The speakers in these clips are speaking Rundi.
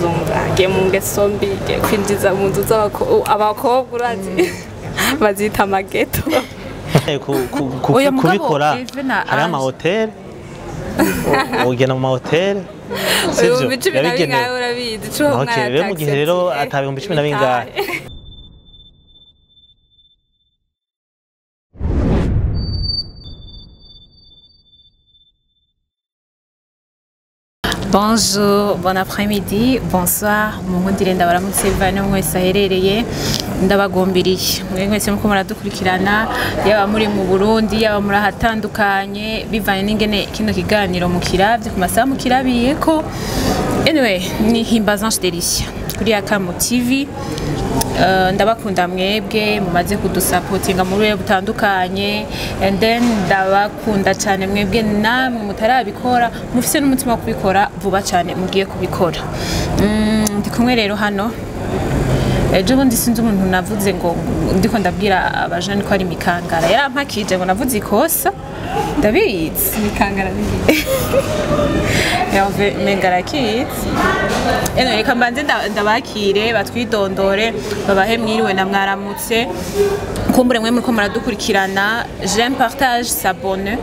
Uzumva agiye mu ngeso mbi, agiye kwinjiza mu nzu abakobwa, urazi bazita amageto. Oya, mugabo, kubikora Eve na hariho Ange. Amahoteli, ugenda mu mahoteli, sivyo? 12,000. Yabigenewe. Urabizi ico uwo Okay, mwana rero mu gihe rero ata 12,000. Bonjour, bon après-midi, bonsoir. Munkundire ndabaramutse bivanye n'umwe wese aherereye, ndabagombiriye. Mwe mwese muko muradukurikirana, yaba muri mu Burundi, yaba muri ahatandukanye, bivanye n'ingene kino kiganiro mukiravye ku masaha mukirabiyeko. Anyway, ni Himbaza Ange Delicia kuri Akamo TV. Ndabakunda mwebwe mumaze kudusapotinga mu buryo butandukanye, and then ndabakunda cyane mwebwe namwe mutarabikora, mufise n'umutima wo kubikora vuba cyane mugiye kubikora. Ndi kumwe rero hano ejo bundi, sinzi umuntu navuze ngo ndiko ndabwira abajene ko ari mikangara, yarampakije ngo navuze ikosa, ndabizi. Mikangara ni Herve Mengarakizi. Eno reka mbanze ndabakire batwidondore, babahe mwiriwe na mwaramutse. Kumbure mwe muriko muradukurikirana, j'aime, partage, s'abonne,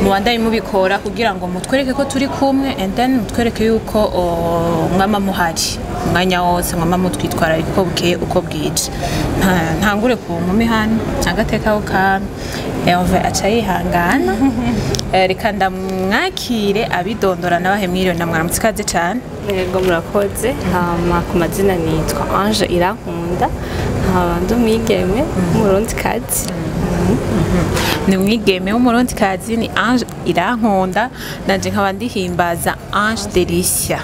mubandanye mubikora kugira ngo mutwereke ko turi kumwe, and then mutwereke yuko mwama muhari umwanya wose, mwama mutwitwararika uko bukeye uko bwije. Ntangure ku nkumi hano agateka ko Herve aca yihangana. Reka ndamwakire abidondora nabahe mwiriwe na mwaramutse, ikaze cyane. Yego, murakoze. Hama ku mazina nitwa Ange Irankunda, nkaba ndi umwigeme w'Umurundikazi. Ni umwigeme w'Umurundikazi, ni Ange Irankunda, nanje nkaba ndihimbaza Ange Delicia.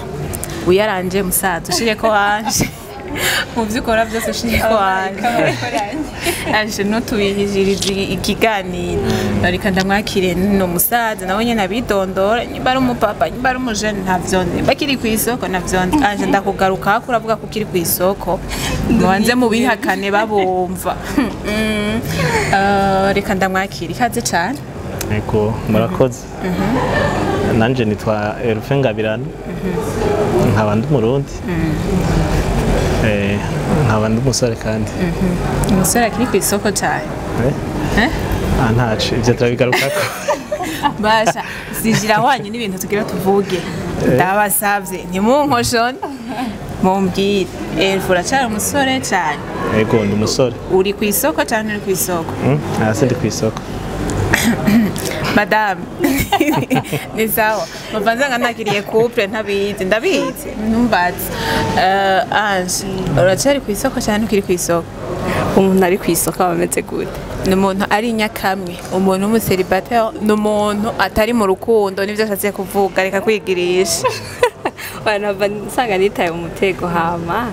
Uyaranje musaza, ushireko Ange mu byo ukora byose, ushireko Ange. Ange ntutubihijirize ikiganiro. Reka ndamwakire no musaza nawe nyene abidondora, nimba ari umupapa, nimba ari umujene, ntavyo nzi, nimba akiri ku isoko ntavyo nzi. Ange, ndakugaruka ko uravuga ko ukiri ku isoko, mubanze mubihakane babumva. Reka ndamwakire, ikaze cane. Yego, murakoze. Nanje nitwa Herve Ngabirano, nkaba ndi Umurundi, nkaba ndi umusore kandi. Umusore akiri ku isoko cane. Eh? Eh? Ah, ntaco, ivyo turabigarukako. Basha sinjira hwanye n'ibintu tugira tuvuge, ndabasavye ntimunkoshone, mumbwire. Elfu, uracari umusore cane? Yego, ndi umusore. Uri ku isoko cane, uri ku isoko? Hasi ndi ku isoko. Madame, ni sawa, bavanze nga nakiriye couple ntabizi, ndabizi ntumbaze. Ange, uracari ku isoko cane, ukiri ku isoko? Umuntu ari ku isoko aba ameze gute? Ni umuntu ari nyakamwe, umuntu w'umuseribateri, ni umuntu atari mu rukundo, nivyo ashatse kuvuga. Reka kwigirisha. Banava nsanga nitaye umutego. Hama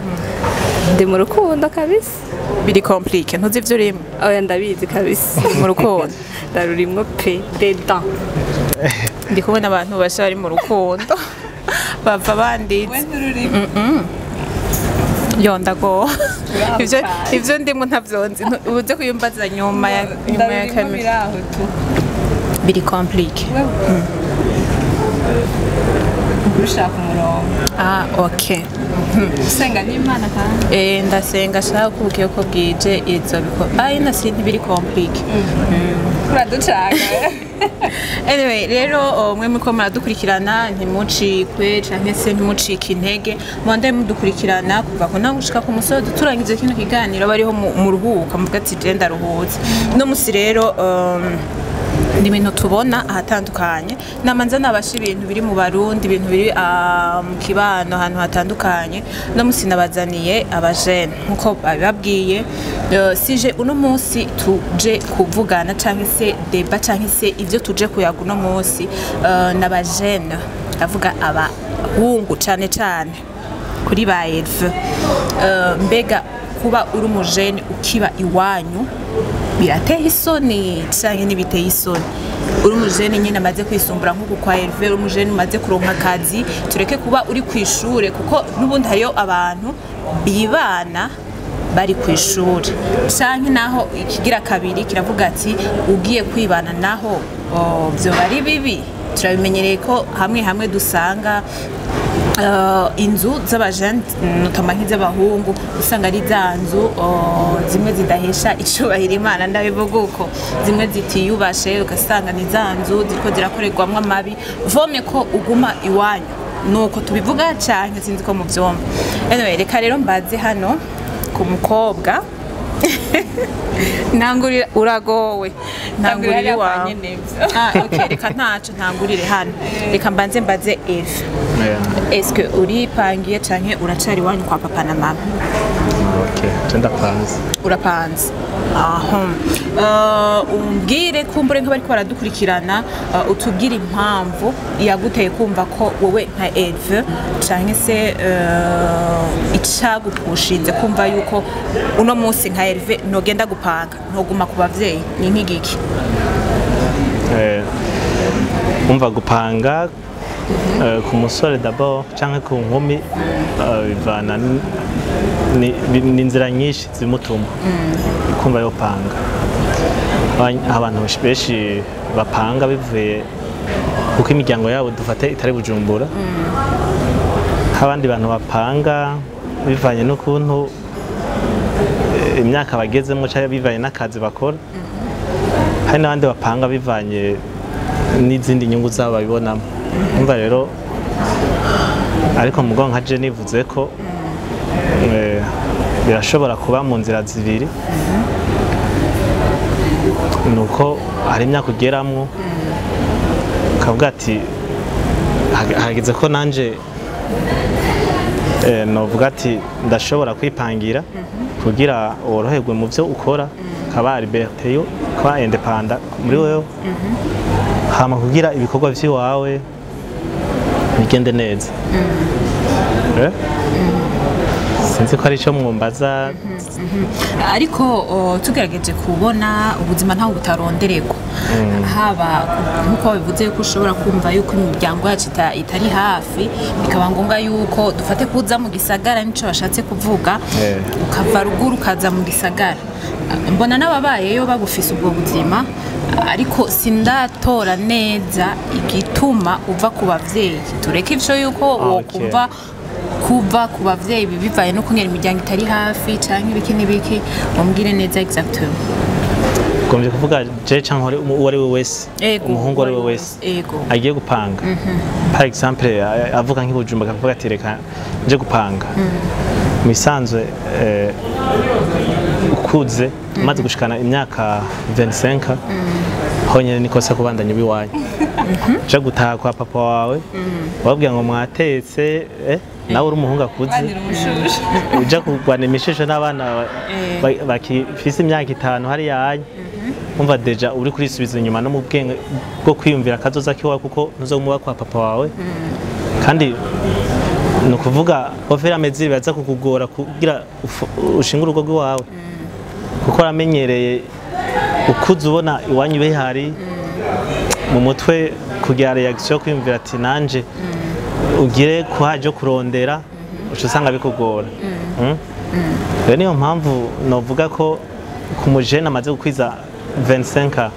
ndi mu rukundo kabisa. Biri compliqué, ntuzi ivyo urimo. Oya, ndabizi kabisa. Mu rukundo? Ndarurimwo pe, dedans. Ndi kubona abantu basha bari mu rukundo bava banditse yo ndago ivyo ndimo ntavyonzi, uze kuyumbaza nyuma ya kamera, biri compliqué. Ushaka umurongo. Ah, okay. Usenga n'Imana kandi. Ndasenga shaka kubukiye ko bwije izo biko ayi nasi ntibiri compliqué. Uraducanga. Anyway, rero mwe muriko muradukurikirana, ntimucikwe canke se ntimucike intege, mubandaye mudukurikirana kuva ku ntango gushika ku musozo. Turangije kino kiganiro bariho muruhuka muvuga ati je ndaruhutse. No musi rero ni ibintu tubona ahatandukanye, namanza nabasha ibintu biri mu Barundi, ibintu biri mu kibano ahantu hatandukanye. No musi nabazaniye abajene nkuko babibabwiye. Sije uno munsi tuje kuvugana canke se débat canke se ivyo tuje kuyaga uno munsi, n'abajene, ndavuga abahungu cane cane kuri ba Elve. Mbega kuba uri umujene ukiba iwanyu birateye isoni canke ntibiteye isoni? Uri umujene nyine amaze kwisumbura nk'uku kwa Herve, uri umujene umaze kuronka akazi, tureke kuba uri ku ishure, kuko n'ubundi hariyo abantu bibana bari ku ishuri. Canke naho ikigira kabiri kiravuga ati ugiye kwibana naho, oh, vyoba ari bibi. Turabimenyereye ko hamwe hamwe dusanga inzu z'abajene, notamment nk'iz'abahungu, usanga ari za nzu zimwe zidahesha icubahiro Imana, ndabivuga uko, zimwe zitiyubashe, ugasanga ni za nzu ziriko zirakorerwamwo amabi. Vome ko uguma iwanyu, nuko tubivuga canke sinzi ko muvyumva. Anyway, reka rero mbaze hano ku mukobwa. Ntangurira, uragowe, ntangurira iwawe. Ah, okay, reka ntaco, ntangurire hano. Reka mbanze mbaze Eve. Yeah. Est-ce que uripangiye canke uracari iwanyu kwa papa na mama? Okay, je ndapanze. Urapanze, aho umbwire, kumbure nk'abariko baradukurikirana, utubwire impamvu yaguteye kumva ko wowe nka Eve, canke se icagupushinze kumva yuko uno munsi nka Eve nogenda gupanga, ntoguma ku bavyeyi, ni nk'igiki? Umva, gupanga ku musore d'abord canke ku nkumi bivana ni inzira nyinshi zimutuma kumva yopanga. Abantu benshi bapanga bivuye kuko imiryango yabo, dufate, itari Bujumbura. Abandi bantu bapanga bivanye n'ukuntu imyaka bagezemo cyangwa bivanye n'akazi bakora. Hari n'abandi bapanga bivanye n'izindi nyungu zabo babibonamo. Umva rero, ariko mugo nka je nivuze ko birashobora kuba mu nzira zibiri. Nuko hari imyaka ugeramwo ukavuga ati hageze ko nanje novuga ati ndashobora kwipangira, kugira woroherwe mu byo ukora, kaba liberté yo kuba indépendant muri wewe, hama kugira ibikorwa vy'iwawe bigende neza. Sinzi ko ari ico mwumbaza. Ariko tugerageje kubona ubuzima ntaho butarondererwa, haba nk'uko bivuze yuko ushobora kumva yuko imiryango yacu itari hafi, bikaba ngombwa yuko dufate kuza mu gisagara, nico bashatse kuvuga. Ukava ruguru ukaza mu gisagara. Mbona n'ababayeyo bagufise ubwo buzima, ariko sindatora neza igituma uva ku bavyeyi. Tureke ivyo yuko wokumva kuva ku bavyeyi bivanye no kungera imiryango itari hafi canke ibiki n'ibiki, umbwire neza exactement. Gombye kuvuga je canke uwo ari we wese, umuhungu ari we wese agiye gupanga, par exemple avuga nk'ibujumba, akavuga ati reka nje gupanga, mu isanzwe ukuze, umaze gushikana imyaka 25, honyine nikosa kubandanya iwanyu, uja gutaha kwa papa wawe, wabwira ngo mwatetse, nawe uri umuhungu akuze, uja kurwana imishusho n'abana bakifise imyaka 5 hariya hanya. Umva, déjà uri kurisubiza inyuma no mu bwenge bwo kwiyumvira akazoza kiwawe, kuko ntuzomuba kwa papa wawe. Kandi ni ukuvuga ofera amezi baza kukugora kugira ushinge urugo rw'iwawe, kuko uramenyereye ukuze ubona iwanyu bihari mu mutwe, kugira réaction yo kwiyumvira ati nanje ugire kuhaje kurondera, uca usanga bikugora. Rero niyo mpamvu novuga ko ku mujene amaze gukwiza 25 ans,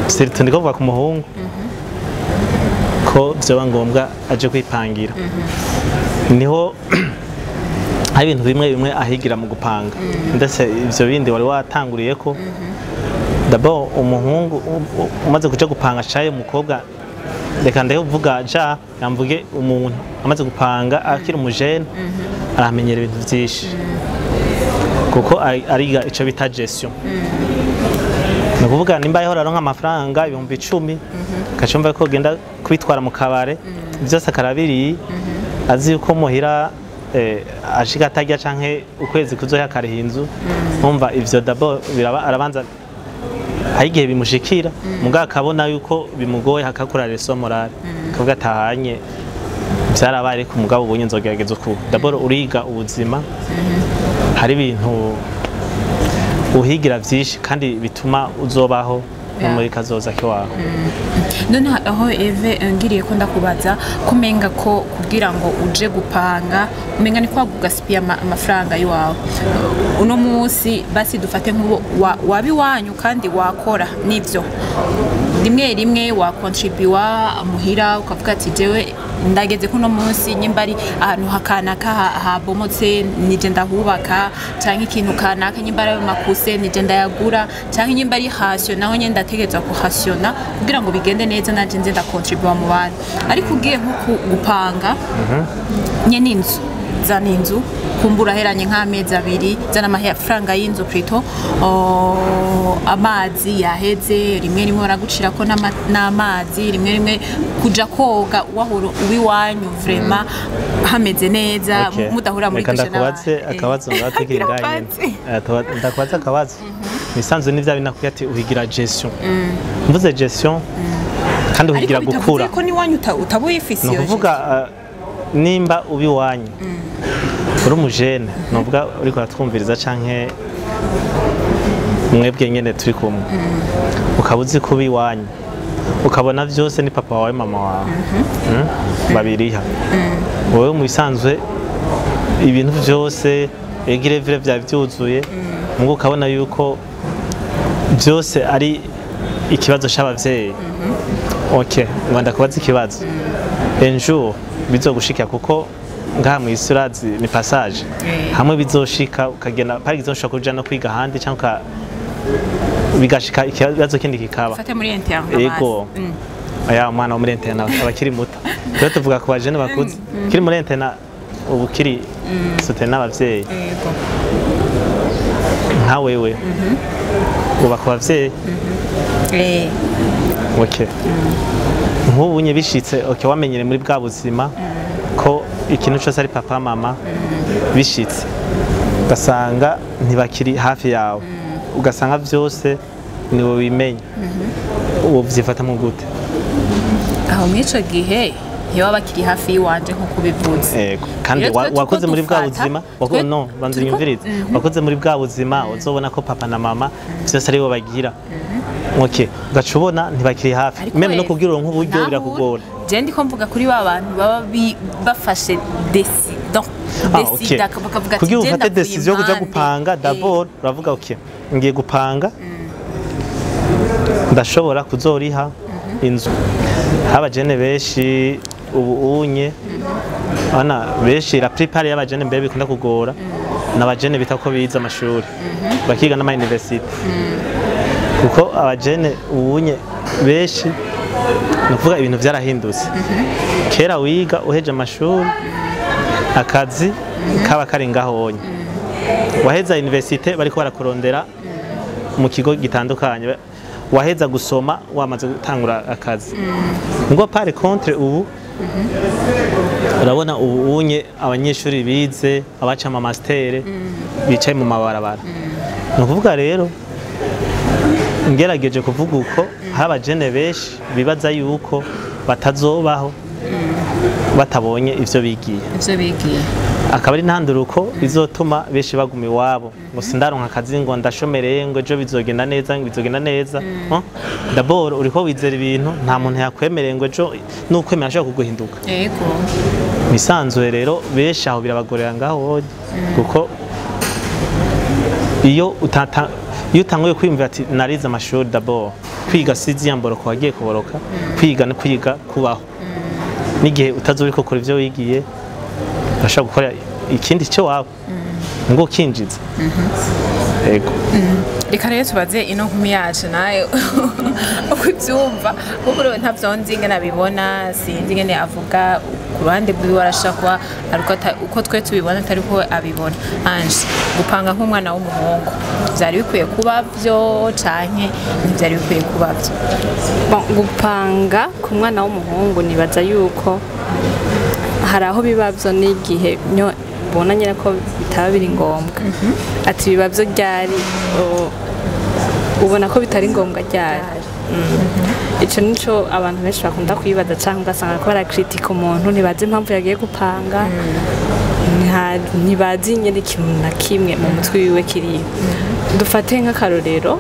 surtout ndiko kuvuga ku muhungu, ko vyoba ngombwa aje kwipangira. Niho hari ibintu bimwe bimwe ahigira mu gupanga, ndetse ivyo bindi wari watanguriye ko d'abord umuhungu umaze kuja gupanga caye umukobwa, reka ndeke kuvuga ja yamvuge, umuntu amaze gupanga akiri umujene aramenyera ibintu vyinshi, kuko ariga ico bita gestion. Ni ukuvuga nimba yahora aronka amafaranga 10,000, akacumva ko genda kubitwara mu kabare byose akarabiriye, azi yuko muhira ashika atarya canke ukwezi kuzoya akariha inzu. Umva, ivyo d'abord biraba, arabanza hari igihe bimushikira, mugabo akabona yuko bimugoye, hakakura leçon morale, akavuga atahanye vyarabaye, ariko umugabo ubonye nzogerageza uku. D'abord uriga ubuzima, hari ibintu uhigira vyinshi kandi bituma uzobaho. no muri kazoza kiwawe. None aho Eve, ngiriye ko ndakubaza kumenga ko kugira ngo uje gupanga, umenga ni kwa kugasipiya amafaranga y'iwawe uno munsi. Basi dufate nk'ubu waba iwanyu kandi wakora, nivyo, rimwe rimwe wakontribuwa muhira, ukavuga ati: "Jewe ndageze kuno munsi, nyimba ari ahantu hakanaka habomotse nije ndahubaka, canke ikintu kanaka, nyimba ari ayo makuse nije ndayagura, canke nyimba ari ration naho nyene ndategerezwa kuhasiona kugira ngo bigende neza, nanje nze ndakontribuwa mu bantu." Ariko ugiye nko gupanga nyene inzu, zana inzu, kumbura aheranye nk'amezi 2, zana amafaranga y'inzu plutôt, amazi yaheze, rimwe rimwe baragucirako n'amazi, rimwe rimwe kuja koga wahora uwiwanyu vraiment hameze neza, mudahura muri Reka douche ndakubaze n'abandi. akabazo ngatekere Agira ngaha nyene. akabazo. Ndakubaze akabazo. Misanzu ni vya binakubwiye ati uhigira gestion, mvuze gestion kandi uhigira Ariko bitavuze gukura. ko n'iwanyu utaba uyifise Ni iyo. ukuvuga nimba uba iwanyu uri umujene, nuvuga uriko uratwumviriza canke mwebwe nyene turi kumwe, ukaba uzi ko uba iwanyu, ukabona vyose ni papa wawe, mama wawe, babiriha, wowe mu bisanzwe ibintu vyose egirevire vyaba vyuzuye, mugo ukabona yuko byose ari ikibazo c'abavyeyi. Ok, ngo ndakubaza ikibazo: un jour bizogushikira, kuko ngaha mw'isi urazi ni passage, hamwe bizoshika ukagenda, par exemple ushobora kuja no kwiga ahandi cyangwa bigashika ikibazo kindi kikaba. Fate muri internat. Yego. Aya umwana wo muri internat aba akiri muto. Rero tuvuga ku bajene bakuze kiri muri internat, ubu kiri soutenu n'abavyeyi. Nka wewe uba ku bavyeyi? Ok, nk'ubu nye bishitse, ok, wamenyere muri bwa buzima ko ikintu cyose ari papa, mama, bishitse ugasanga ntibakiri hafi yawe, ugasanga byose ni wowe wimenya, ubu vyifatamo gute? Aho muri ico gihe ntibaba bakiri hafi y'iwanje nk'uko ubivuze. Yego, kandi Rero twe turiko wakoze muri bwa dufata, buzima no banza unyumvirize, wakoze muri bwa buzima uzobona ko papa na mama byose ari bo bagira, ok, ugaca ubona ntibakiri hafi, Ariko même no we, kugira uronke uburyo naho birakugora. Je ndiko mvuga kuri ba bantu baba bafashe donc Ah, ok. décida bakavuga ati: Kugira "Je ufate ndavuye décision yo kuja impande." gupanga, d'abord uravuga: "Ok, ngiye gupanga, ndashobora kuzoriha inzu." Abajene benshi ubu unye ana benshi, la plupart y'abajene mbere bikunda kugora n'abajene bita ko bize amashuri, bakiga n'ama université, kuko abajene ubunye benshi, ni ukuvuga ibintu byarahindutse. Kera wiga uheje amashuri, akazi kaba kari ngaho wonye, waheza université bariko barakurondera mu kigo gitandukanye, waheza gusoma wamaze gutangura akazi. Ngo par contre ubu urabona ubu unye abanyeshuri bize, abaca ama master, bicaye mu mabarabara. Ni ukuvuga rero ngerageje kuvuga uko hari abajene benshi bibaza yuko batazobaho batabonye ivyo bigiye, Ivyo bigiye. akaba ari ntanduruko bizotuma benshi baguma iwabo, ngo sindaronka akazi, ngo ndashomereye, ngo ejo bizogenda neza, ngo bizogenda neza. Huh? D'abord uriko wizera ibintu nta muntu yakwemereye, ngo ejo nukwemera ashobora kuguhinduka. Misanzuye rero benshi aho birabagorera ngaho, kuko iyo utanguye kwiyumvira ati narize amashuri, d'abord kwiga si ziyamboroka wagiye kuboroka, kwiga no kwiga kubaho, n'igihe utazi uriko ukora ivyo wigiye, urashobora gukora ikindi cyo waba ngo ukinjiza. Yego. Reka rero tubaze ino nkumi yacu nayo uko ibyumva, kuko rero ntabyo nzi ingene abibona, sinzi ingene avuga ku ruhande rwiwe, arashobora kuba ariko uko twe tubibona atari ko abibona. Anje, gupanga nk'umwana w'umuhungu byari bikwiye kuba byo canke ntibyari bikwiye kuba byo? Bon, gupanga ku mwana w'umuhungu nibaza yuko hari aho biba byo n'igihe mbona nyine ko bitaba biri ngombwa. Ati biba byo ryari? Ubona ko bitari ngombwa ryari? Ico nico abantu benshi bakunda kwibaza, cyangwa ugasanga ko barakritika umuntu, ntibazi impamvu yagiye gupanga, ntibazi nyine ikintu na kimwe mu mutwe wiwe kiriyo. Dufate nk'akarorero.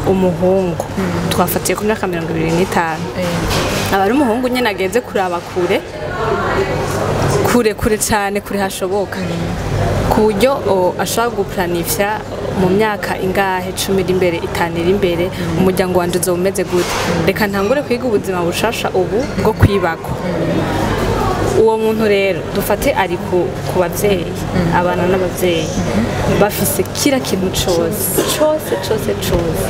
Umuhungu twafatiye ku myaka 25, aba ari umuhungu nyine ageze kuraba kure kure kure cyane, kure hashoboka, ku buryo ashobora guplanifya mu myaka ingahe, 10 iri imbere, 5 iri imbere, umuryango wanje uzoba umeze gute, reka ntangure kwiga ubuzima bushasha ubu bwo kwibako. Uwo muntu rero dufate ari ku babyeyi, abana n'ababyeyi bafise kira kintu cose cose cose cose.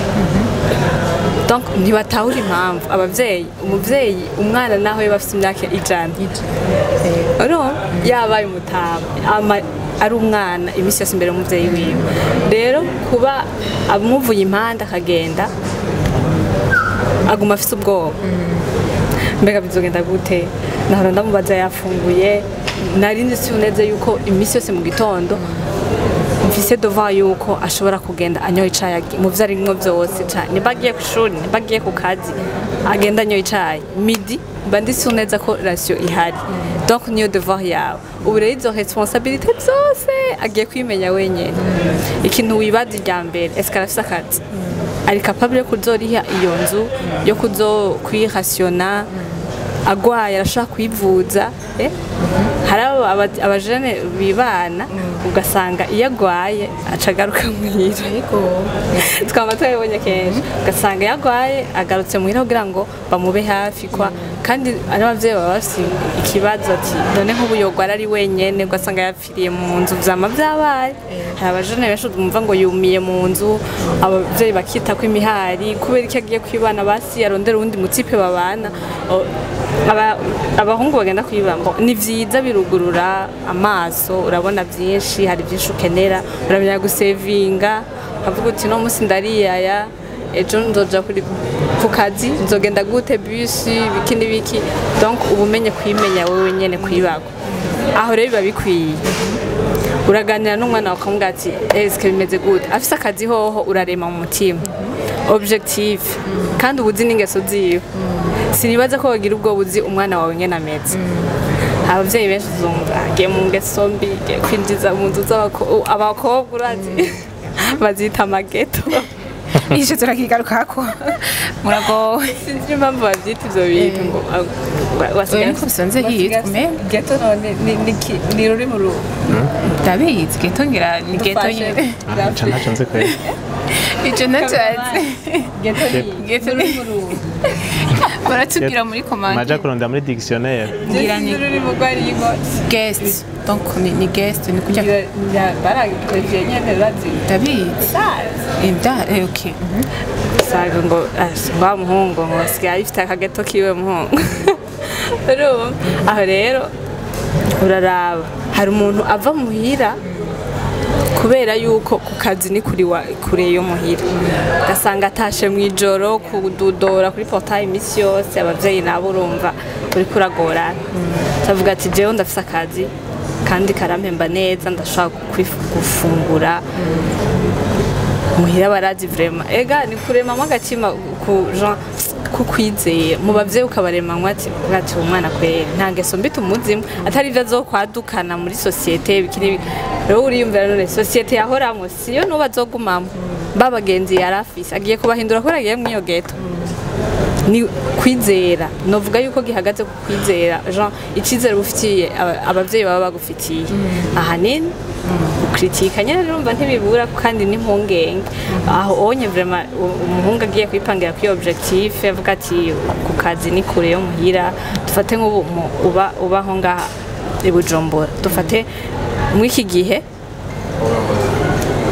Donc ntibatahura impamvu abavyeyi, umuvyeyi, umwana naho yoba afise imyaka 100, urumva yabaye umutama, ari umwana iminsi yose imbere y'umuvyeyi wiwe. Rero kuba amuvuye impande akagenda, aguma afise ubwoba: mbega bizogenda gute? Nahora ndamubaza yafunguye, nari nzi neza yuko iminsi yose mu gitondo mfise devoir yuko ashobora kugenda anyoye icayi, mu vyo arimwo vyose, nimba agiye kw'ishuri, nimba agiye ku kazi, agenda anyoye icayi. Midi mba ndisi neza ko ration ihari. Donc niyo devoir yawe. Ubu rero izo responsabilité zose agiye kwimenya wenyene. Ikintu wibaza irya mbere: est-ce que arafise akazi, ari capable yo kuzoriha iyo nzu, yo kuzo kwirasiona, agwaye arashobora kwivuza? Hari abajene bibana ugasanga iyo agwaye aca agaruka muhira. Twaba twabibonye kenshi, ugasanga iyo agwaye agarutse muhira kugira ngo bamube hafi kwa. Kandi n'abavyeyi baba bafise ikibazo ati: none nk'ubu yogwara ari wenyene, ugasanga yapfiriye mu nzu. Vyama vyabaye, hari abajene benshi bumva ngo yumiye mu nzu, abavyeyi bakita ko imihari kubera iki agiye kwibana, basi arondera uwundi mu type babana. Abahungu bagenda kwibamba ni vyiza, birugurura amaso, urabona byinshi, hari byinshi ukenera, uramenya gusevinga, ukavuga uti: no munsi ndariyaya, ejo nzoja kuri ku kazi, nzogenda gute, bisi biki n'ibiki. Donc uba umenye kwimenya wewe nyene kwibagwa. Aho rero biba bikwiye uraganira n'umwana wawe, ukamubwira ati: eske bimeze gute? Afise akazi hoho urarema mu mutima objectif, kandi ubuzi n'ingeso ziwe. Sinibaza ko wagira ubwo buzi umwana wawe ngene ameze. Abavyeyi benshi uzumva agiye mu ngeso mbi, agiye kwinjiza mu nzu abakobwa, urazi bazita amageto. Icyo turakigarukako, muragowe. Sinzi impamvu bavyita ivyo bintu ngo Oya, niko bisanzwe hitwa umenga. Ghetto none ni rurimi ru Ndabizi, ghetto ngira ni ghetto nyine. Ico ntacyo nzi kweri. Ico ntacyo. Ghetto ni Ghetto ni baratubwira muri Maja komande. kurondera muri dictionnaire. Ngira ni ururimi rwarigo. Guest, donc ni guest, ni kujya Baragikoresheje nyene bazi. Ndabizi. Inda, okay. Usanga ngo wa muhungu ngo asigaye afite akageto kiwe muhungu. Urumva aho rero uraraba, hari umuntu ava muhira kubera yuko ku kazi ni kuri wa kure yo muhira, ugasanga atashe mu ijoro, kududora kuri portail iminsi yose, abavyeyi nabo urumva uriko uragorana. Ndavuga ati: jewe ndafise akazi kandi karampemba neza, ndashobora gufungura muhira, barazi vraiment. Ega ni kuremamo agatima ku genre kukwizeye mu bavyeyi, ukabaremamwo ati uwo mwana kweri nta ngeso mbi tumuzimo, atari ivyo azokwadukana muri société, biki n'ibi. Rero uriyumvira: none société yahoramwo siyo nubu azogumamwo? Ba bagenzi yari afise agiye kubahindura kubera agiye mw'iyo ghetto? Ni kwizera, novuga yuko gihagaze ku kwizera, genre icyizere ufitiye abavyeyi baba bagufitiye ahanini. Ukritika nyene urumva ntibibura, kandi n'impungenge aho onye vraiment umuhungu agiye kwipangira kuri objectif, avuga ati ku kazi ni kure yo muhira. Dufate nk'ubu uba aho ngaha i Bujumbura, dufate muri iki gihe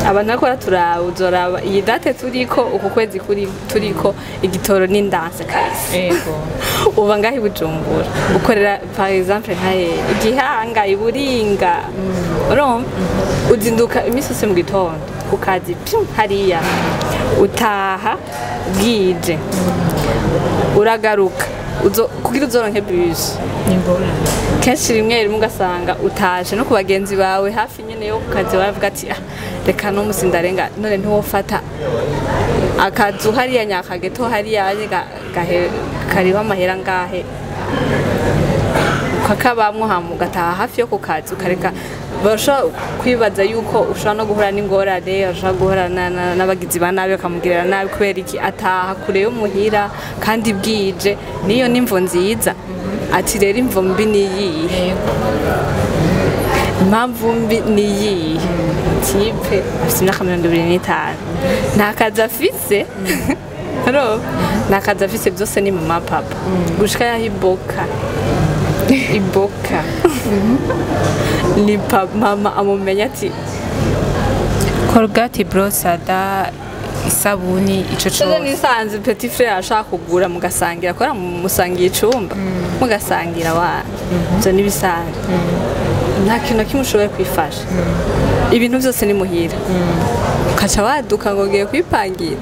abantu bariko baraturaba, uzoraba iyi date turiko, uku kwezi kuri turiko, igitoro n'indanse kabisa. Uba ngaho i Bujumbura, ukorera par exemple nka Igihanga, Iburinga, urumva uzinduka iminsi yose mu gitondo ku kazi pium hariya, utaha bwije, uragaruka kugira uzoronke bus kenshi rimwe rimwe ugasanga utaje no ku bagenzi bawe hafi nyene yo ku kazi, baravuga ati: ah, reka no musi ndarenga. None ntiwofata akazu hariya nyakageto hariya kariho amahera ngahe? Ukakabamwo hama ugataha hafi yo ku kazi, ukareka bashobora kwibaza yuko ushobora no guhura n'ingorane, ushobora guhura n'abagizi ba nabi bakamugirira nabi kubera iki ataha kure yo muhira kandi bwije. Niyo nimvo nziza. Ati rero imvo mbi niyihe? Impamvu mbi niyihe? Type afite imyaka 25, nta kazi afise. Ro nta kazi afise, byose ni mama papa gushika yaho iboka iboka ni mama amumenya ati Colgate, brosada, isabuni, ico Sasa cose. Nisanze petit frère ashaka kugura, mugasangira, kubera musangiye icumba, mugasangira wa ivyo nibisanzwe. Nta kintu na kimwe ushoboye kwifasha, ibintu byose ni muhira, ukaca waduka ngo ugiye kwipangira.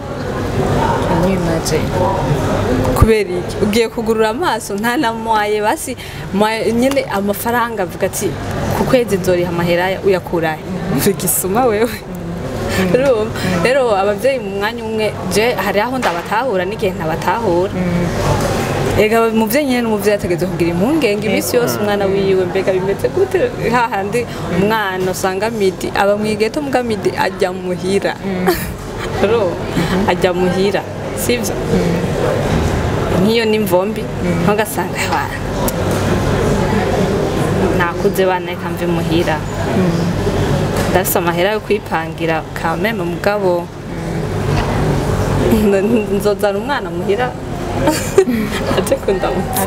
Can you imagine? Kubera iki ugiye kugurura amaso nta na moyen? Basi moyen nyene, amafaranga avuga ati ku kwezi nzoriha amahera, uyakurahe? Uri wewe. Urumva? Rero abavyeyi mu mwanya umwe je hari aho ndabatahura n'igihe ntabatahura. Ega umuvyeyi nyene n'umuvyeyi ategerezwa kugira impungenge iminsi yose umwana wiwe mbega bimeze gute, hahandi umwana usanga midi aba mw'igeto, muga midi ajya muhira. Urumva? Ajya muhira, sivyo? Nk'iyo ni mvombi ntugasanga wa nakuze bana, reka mve muhira, ndafise amahera yo kwipangira kameme, mugabo nzozana umwana muhira aje kundamutsa.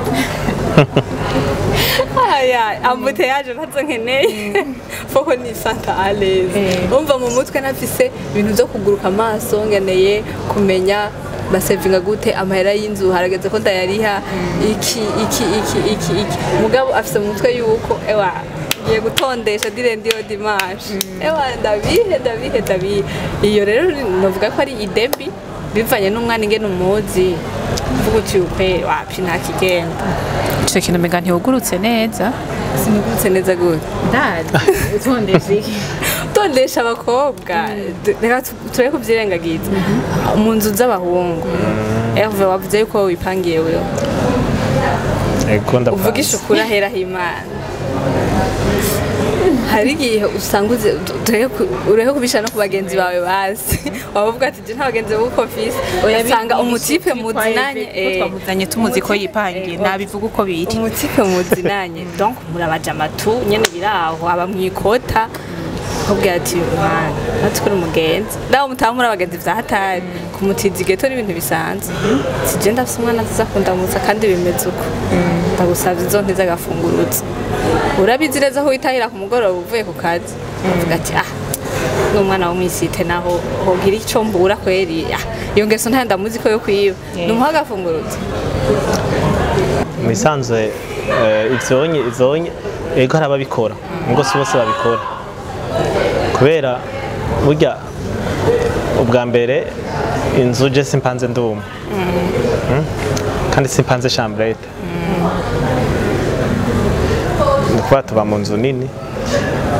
Aya embouteillage ntazo nkeneye, foko ni santa à l'aise. Umva, mu mutwe nafise ibintu byo kuguruka amaso, nkeneye kumenya basevinga gute amahera y'inzu, harageze ko ndayariha, iki iki iki iki iki. Mugabo afise mu mutwe yuko ewa ngiye gutondesha du lundi au dimanche, ewa ndabihe ndabihe ndabihe. Iyo rero novuga ko ari idée mbi bivanye n'umwana ingene umuzi, uvuga uti ukwe wapi, nta kigenda. Ico kintu mega ntiwugurutse neza. Sinugurutse neza gute? Dad, utondesha iki? Tondesha abakobwa. Reka tureke kubyirengagiza mu nzu z'abahungu. Herve, wavuze yuko wipangiye wewe. Ego, ndapanze. Uvugisha ukuri aheraho Imana, hari igihe usanga ureke kubisha no ku bagenzi bawe, bazi wavuga ati je nta bagenzi buko mfise, usanga umutype muzinanye Twamuzanye tumuzi ko yipangiye, nabivuga uko biri. Umutype muzinanye, donc murabaja amatu nyene biraho, aba mwikota, akubwira ati mwana natwe umugenzi nawe mutaba muri abagenzi vya hatari, kumutiza igeto n'ibintu bisanzwe, si je ndafise umwana aza kundamutsa kandi bimeze uko, ndagusavye izo ntiza agafungurutse. Urabizi neza ko witahira ku mugoroba uvuye ku kazi, uvuga ati ah, n'umwana wo mw'isite naho hogira ico mbura kweri, ah, iyo ngeso ntayo ndamuzi ko yo kwiba, numuha agafungurutse. Mu bisanzwe ivyonye ego hari ababikora, ngo si bose babikora, kubera burya ubwa mbere inzu je simpanze nduma. Kandi simpanze chambrette, ni kuba tuba mu nzu nini,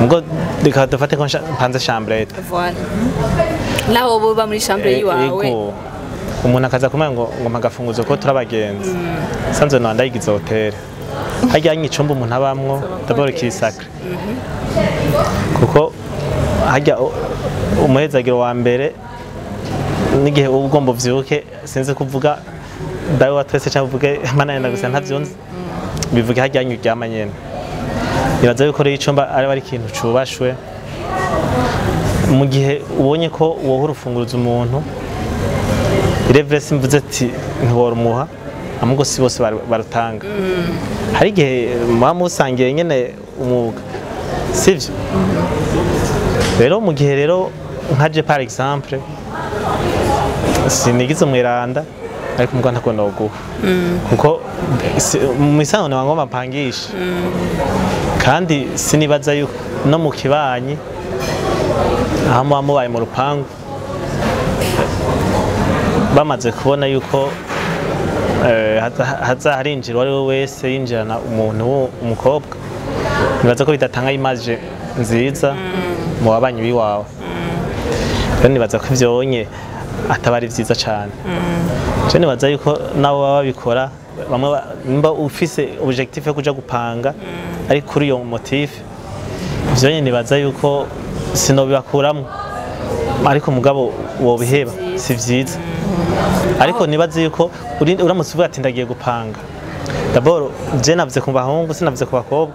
ubwo reka dufate ko mpanze chambrette. Voilà. Naho boba muri chambre yiwawe. Ego. Umuntu akaza kumenya ngo mpagafunguzo ko turabagenzi, sanzwe no ndayigize hôtel, harya icumba umuntu abamwo d'abord kiri sacré, kuko harya umuhezagiro wa mbere n'igihe uba ugomba uvyuke, sinzi kuvuga dawe wa twese cyangwa uvuge mana yenda gusa ntavyunze bivuge, harya uryama nyene. Nibaza yuko rero icumba ari ikintu cubashwe. Mu gihe ubonye ko woha urufunguruzo umuntu, revre simvuze ati ntiworumuha, ahubwo si bose barutanga. Hari igihe muba musangiye nyene umwuga, sivyo? Rero mu gihe rero nkaje par exemple sinigize umweranda, ariko umugabo ntabwo noguha, kuko mu isango ni ngomba mpangisha, kandi sinibaza yuko no mu kibanyi aho muba mubaye mu rupangu bamaze kubona yuko haza harinjira uwo ari we wese yinjirana umuntu w'umukobwa, nibaza ko bidatanga image nziza mu babanyi biwawe. Rero nibaza ko ivyonye ataba ari vyiza cane. Je nibaza yuko nabo baba babikora bamwe nimba ufise objectif yo kuja gupanga ari kuri iyo motif, ivyo nyene nibaza yuko sinobibakuramwo, ariko mugabo wobiheba si vyiza. Ariko nibaze yuko uramutse uvuga ati ndagiye gupanga, d'abord je navuze ku bahungu sinavuze ku bakobwa,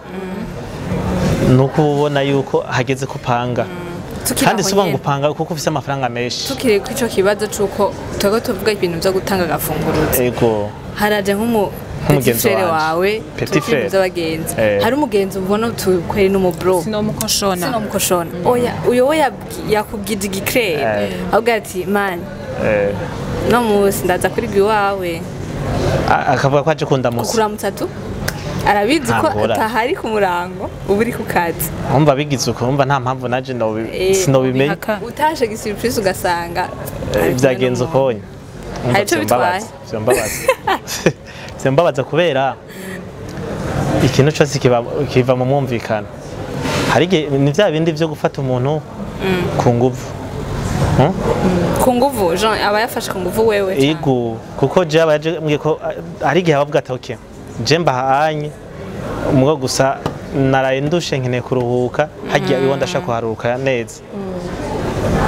nuko ubona yuko hageze kupanga. Tukiri Kandi aho si ukuvuga ngo nyene. upanga kuko ufise amafaranga menshi. Tukiri kuri ico kibazo c'uko twebwe tuvuga ibintu vyo gutanga agafunguruzo, Ego. haraje nk'umu Nk'umugenzi petit frère wanje. wawe, Petit tukiri frère. by'abagenzi, Eh. hari umugenzi ubona tukweri n'umubro, Sinomukoshona. Sinomukoshona, oya, uyo we yakubwije igikirere, Eh. avuga ati man, no munsi ndaza kuri iwawe. Akavuga ko aje kundamutsa. Kukuramutsa tu arabizi ko Nta ngorane. atahari ku murango, uba uri ku kazi. Umva bigize uko, umva nta mpamvu naje sinobimenya. Bihaka. Utashe gisurprise ugasanga ari kumwe Byagenze n'umuntu. ukonye. Umva Hari ico bitwaye? Vyombabaza kubera ikintu cyose kiva mu mwumvikano. Hari igihe ni vya bindi vyo gufata umuntu ku nguvu. Ku nguvu, Jean aba yafashe ku nguvu wewe cane. Ego, kuko je aba yaje mbwiye ko hari igihe abavuga ati okay, je mbahanye umugabo gusa naraye ndushe nkeneye kuruhuka, hagiye iwo ndashaka kuharuhuka neza.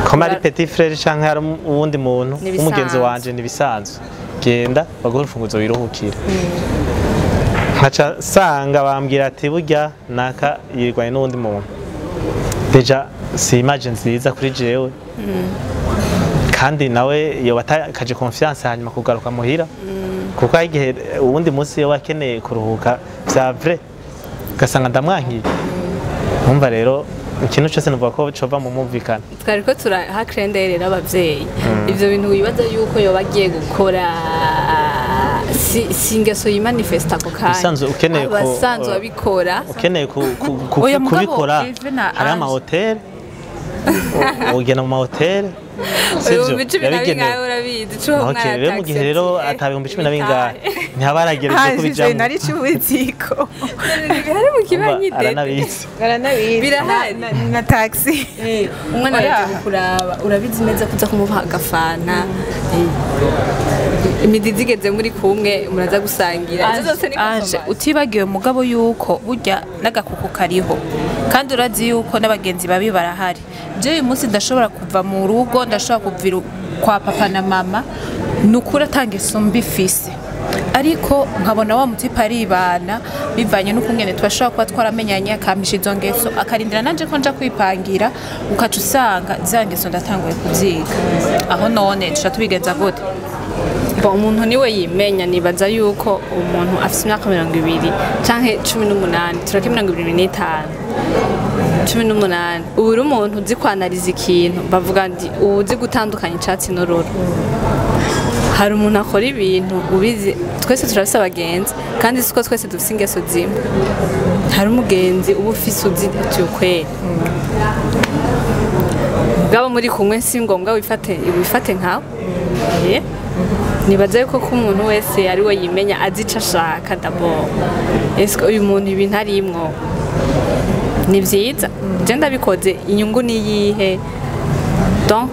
Koma ari petit frère canke ari uwundi muntu Ni w'umugenzi ibisanzwe. wanje, ni bisanzwe, genda baguhe urufunguzo wiruhukire. Nkaca sanga bambwira ati burya naka yirwanye n'uwundi muntu, déjà si image nziza kuri jewe, kandi nawe yoba atakaje confiance hanyuma kugaruka muhira, kuko hari igihe uwundi munsi yoba akeneye kuruhuka vya vrai, ugasanga ndamwankiye. Umva rero, ikintu cyose nuvuga ko cova mu mwumvikano. Twari ko turahakrendere abavyeyi, ivyo bintu wibaza yuko yoba agiye gukora si ingeso yimanifesta ako kanya. Usanzwe ukeneye abasanzwe babikora. Ukeneye Oya, mugabo, kubikora, Eve na hariho Ange. amahoteli, ugenda mu mahoteli, sivyo? Ibihumbi 12 Yabigenewe. urabizi ico. Okay, rero mu gihe rero ata 12,000 ntihaba haragereje kubijamwo. Nari cubiziko. Bihari mu kibanyi dede. Aranabizi. Baranabizi. Birahari. Na taxi. Umwana Oya. yaje kukuraba, urabizi neza kuza kumuha agafana. Imidi zigeze muri kumwe muraza gusangira. Izo zose ni Ange, consommation. utibagiwe mugabo yuko burya n'agakuku kariho, kandi urazi yuko n'abagenzi babi barahari. Je uyu munsi ndashobora kuva mu rugo, ndashobora kuva kwa papa na mama, ni ukuri atanga isumba ifise, ariko nkabona wa mutipe aribana bivanye n'ukungene tubashobora kuba twaramenyanye, akampisha izo ngeso, akarindira nanje ko nja kwipangira, ukaca usanga za ngeso ndatanguye kuziga aho. None tuca tubigenza gute? Bon, umuntu niwe yimenya. Nibaza yuko umuntu afite imyaka 20 canke 18, tureke 25, 18, ubu uri umuntu uzi kwanariza ikintu. Bavuga ndi ubu uzi gutandukanya icatsi n'ururo. Hari umuntu akora ibintu ubizi. Twese turafise abagenzi, kandi siko twese dufise ingeso zimwe. Hari umugenzi uba ufise uzi ati ukweri bwaba muri kumwe si ngombwa wifate nkawe. Nibaza yuko ko umuntu wese ari we yimenya, azi ico ashaka d'abord. Ese uyu muntu ibintu arimwo ni vyiza? Je ndabikoze, inyungu ni iyihe? Donc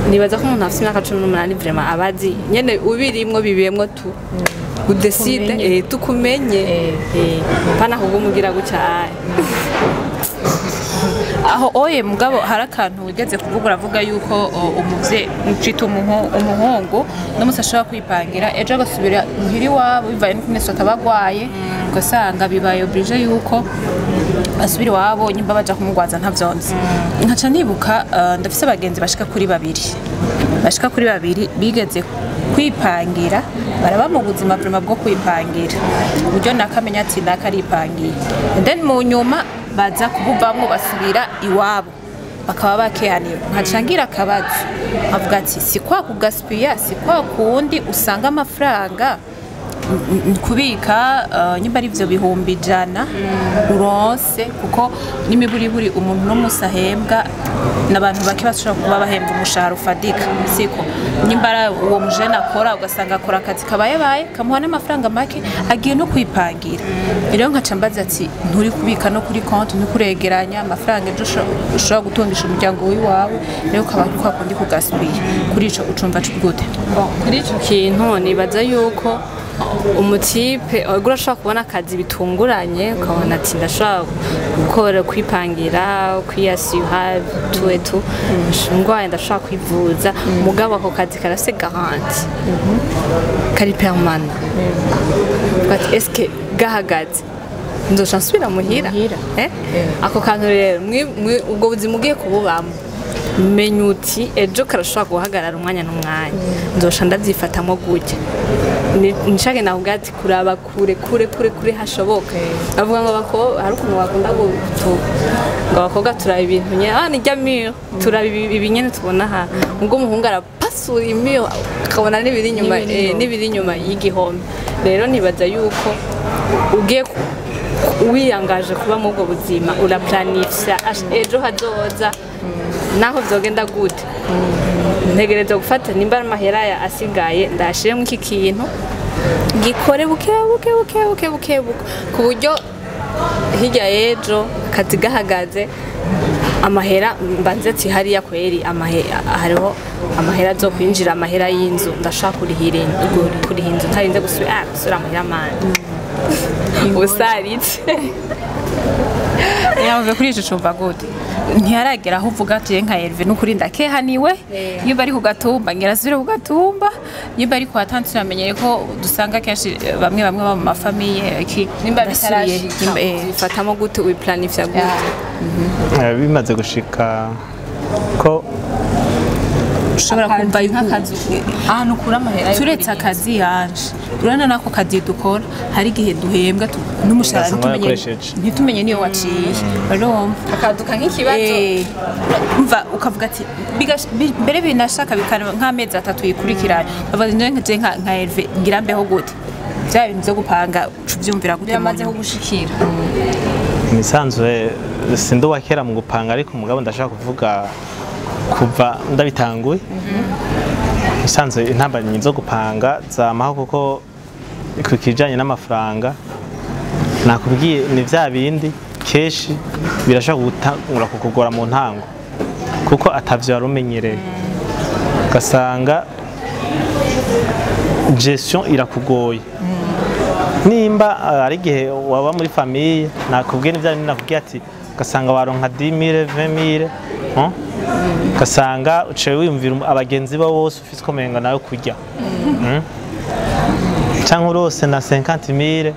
nibaza ko umuntu afite imyaka 18 vraiment aba azi nyene ubirimwo, bibiyemwo tu udécide. Tukumenye. Tukumenye. Pana kugumugira gutya aye. Aho oye, mugabo hari akantu wigeze kuvuga, uravuga yuko umuvyeyi ucita umuhungu n'umunsi ashobora kwipangira, ejo agasubira muhira iwabo bivanye n'ukuntu ataba agwaye, ugasanga bibaye obligé yuko asubira iwabo nyimba baja kumugwaza ntavyonzi. Nkaca nibuka, ndafise abagenzi bashika kuri babiri bigeze kwipangira, baraba mu buzima vraiment bwo kwipangira, uburyo nakamenya ati nakaripangiye, and then mu nyuma baza kubuvamwo basubira iwabo, bakaba bakehanira. Nkaca ngira akabazo, nkavuga ati si kwa kugaspilla, si kwa kundi usanga amafaranga Kubika nyimba ari ivyo 100,000 uronse, kuko n'imiburiburi umuntu no musi ahembwa n'abantu bake bashobora kuba bahembwa umushahara ufadika, siko? Nyimba ari uwo mujene akora, ugasanga akora akazi kabayebaye kamuha n'amafaranga make, agiye no kwipangira. Rero nkaca mbaza ati nturi kubika no kuri konti, nturi kuregeranya amafaranga ejo ushobora gutungisha umuryango w'iwawe, rero ukaba kwa kundi kugasubiye kuri ico, ucumva gute? Kuri ico kintu nibaza yuko umutipe ugura ashobora kubona akazi bitunguranye, ukabona ati ndashobora gukora, kwipangira, kwiyasura tu etu ndwaye, ndashobora kwivuza, mugabo ako kazi karafise garantie kari permanent. Ati eske gahagaze nzoca nsubira muhira? Muhira. Eh? Ako kantu rero ubwo buzima ugiye kububamo, menya uti ejo karashobora guhagarara umwanya n'umwanya, nzoca ndavyifatamo gutya. Nishake navuga ati kuraba kure kure kure kure hashoboka. Bavuga ngo abakobwa hari ukuntu bakunda ngo abakobwa turaba ibintu nyene, ah nijya mur, turaba ibi nyene tubona aha, ubwo umuhungu arapasura imur akabona n'ibiri inyuma, N'ibiri inyuma. N'ibiri inyuma y'igihome. Rero nibaza yuko ugiye wiyangaje kuba muri ubwo buzima, uraplanifya ejo hazoza, naho vyogenda gute ntegereza gufata nimba ari amahera ya asigaye ndayashiremo iki kintu gikore buke buke buke buke buke buke, ku buryo hirya y'ejo akazi gahagaze amahera mbanze ati hariya kweri hariho amahera zo kwinjira, amahera y'inzu, ndashaka kuriha inzu ntarinze gusubira amahera mandi usaritse. Yavuze kuri ico, cumva gute? Ntiharagera aho uvuga ati nka Herve n'ukuri ndakehaniwe, iyo bari ku gatumba ngira asubire ku gatumba, iyo bari kwa tante, turamenyere ko dusanga kenshi bamwe bamwe bo mu ma famille iki nimba ndasubiye, bitarashika nimba, ubifatamo gute, ubiplanifya gute? Bimaze gushika ko ushobora kumva yuko nk'akazi ahantu ukura amahera yo turetse kuriha. Akazi yanje, urabona n'ako kazi dukora hari igihe duhembwa n'umushahara Ugasanga ntitumenye wayakoresheje. Ntitumenye niyo waciye, urumva? Akaduka nk'ikibazo. Umva, ukavuga ati mbere binashaka bikana nk'amezi 3 yikurikiranye, bavuga nje nka nka Herve ngira mbeho gute? Bya bintu byo gupanga uca ubyumvira gute mu Biramaze nyuma? kugushikira? Imisanzwe sindi uwa kera mu gupanga, ariko umugabo ndashaka kuvuga kuva ndabitanguye, imisanzwe intambamyi zo gupanga zamaho, kuko ku kijanye n'amafaranga nakubwiye ni vya bindi kenshi birashobora gutangura kukugora mu ntango, kuko atavyo wari umenyereye, ugasanga gestion irakugoye. Nimba ari igihe waba muri famille, nakubwiye n'ivya bindi nakubwiye ati ugasanga waronka 10000, 20000, ugasanga uciye wiyumvira abagenzi bawe bose ufise uko umenga nawe kurya. Canke urose na 50000,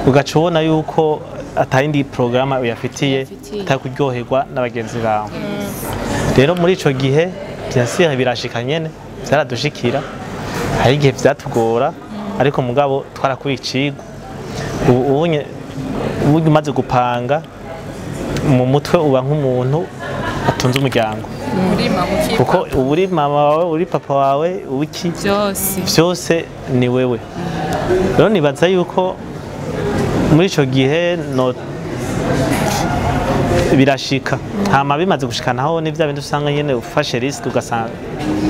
ugaca ubona yuko atayindi porogaramu uyafitiye Uyafitiye. atari kuryoherwa n'abagenzi bawe. Rero muri ico gihe bien sûr birashika nyene, vyaradushikira, hari igihe vyatugora, ariko mugabo twarakuye icigwa. Ubu ubunye uburyo umaze gupanga mu mutwe, uba nk'umuntu atunze umuryango, Urima mukipa. kuko uba uri mama wawe, uri papa wawe, uba iki byose. Byose ni wewe. Rero nibaza yuko muri ico gihe no birashika, hama bimaze gushika naho ni bya bindi usanga nyene ufashe risque, ugasanga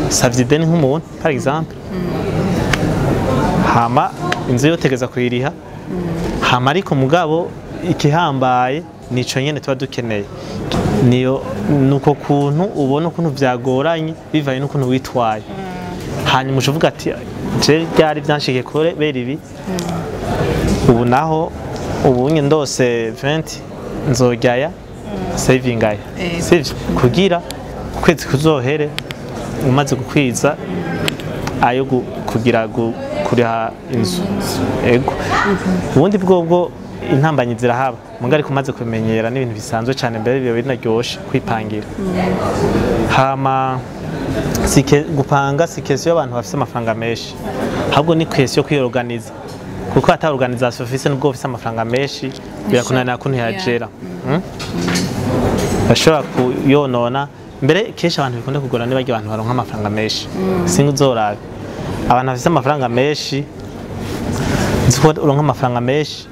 savye ideni nk'umuntu par exemple, hama inzu yotegeza kuyiriha, hama ariko mugabo ikihambaye nico nyene tuba dukeneye, niyo nuko kuntu ubona ukuntu vyagoranye bivanye n'ukuntu witwaye, hanyuma uca uvuga ati je byari byanshikiye kubera ibi, ubu naho ubu nye ndose 20 nzojyaya saving aya, sivyo, kugira ukwezi kuzohere umaze gukwiza ayo kugira kuriha inzu. Ego, ubundi bwobwo intambanyi zirahaba, muga ariko umaze kumenyera n'ibintu bisanzwe cyane, mbere biba binaryoshe kwipangira. Hama sike gupanga si question y'abantu bafise amafaranga menshi, ahubwo ni question yo kwiyorganiza, kuko ata organisation ufise, nubwo ufise amafaranga menshi birakunanira kuntu yagera. Bashobora kuyonona. Mbere kenshi abantu bikunda kugora niba abantu baronka amafaranga menshi, sinzi uzorabe abantu bafise amafaranga menshi. Nzi ko uronka amafaranga menshi,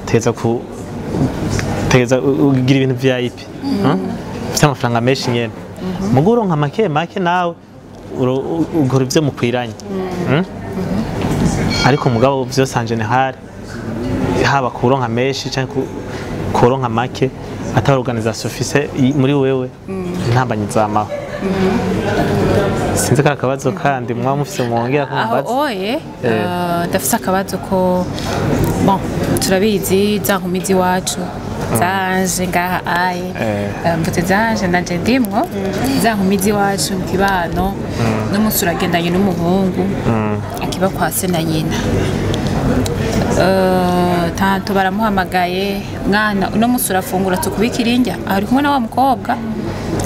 tegeza ku tegeza ugira ibintu VIP, ufite amafaranga menshi nyene. Mugo uronka make make nawe ugura ivyo mukwiranye. Ariko mugabo vyose en général, haba kuronka menshi canke kuronka make, ata organisation ufise muri wewe, ntambanyi zamaho. Sinzi ko ari akabazo kandi mwaba mufise mwongera ko Aho mumbaza. oye, ndafise akabazo ko, bon, turabizi za nkumi z'iwacu zanje ngaha aye. Mvuze zanje, nanje ndimwo, za nkumi z'iwacu mu kibano n'umunsi uragendanye n'umuhungu akiba kwa se na nyina. Tanto baramuhamagaye: "Mwana, uno munsi urafungura, tukubikira indya." Ari kumwe na wa mukobwa.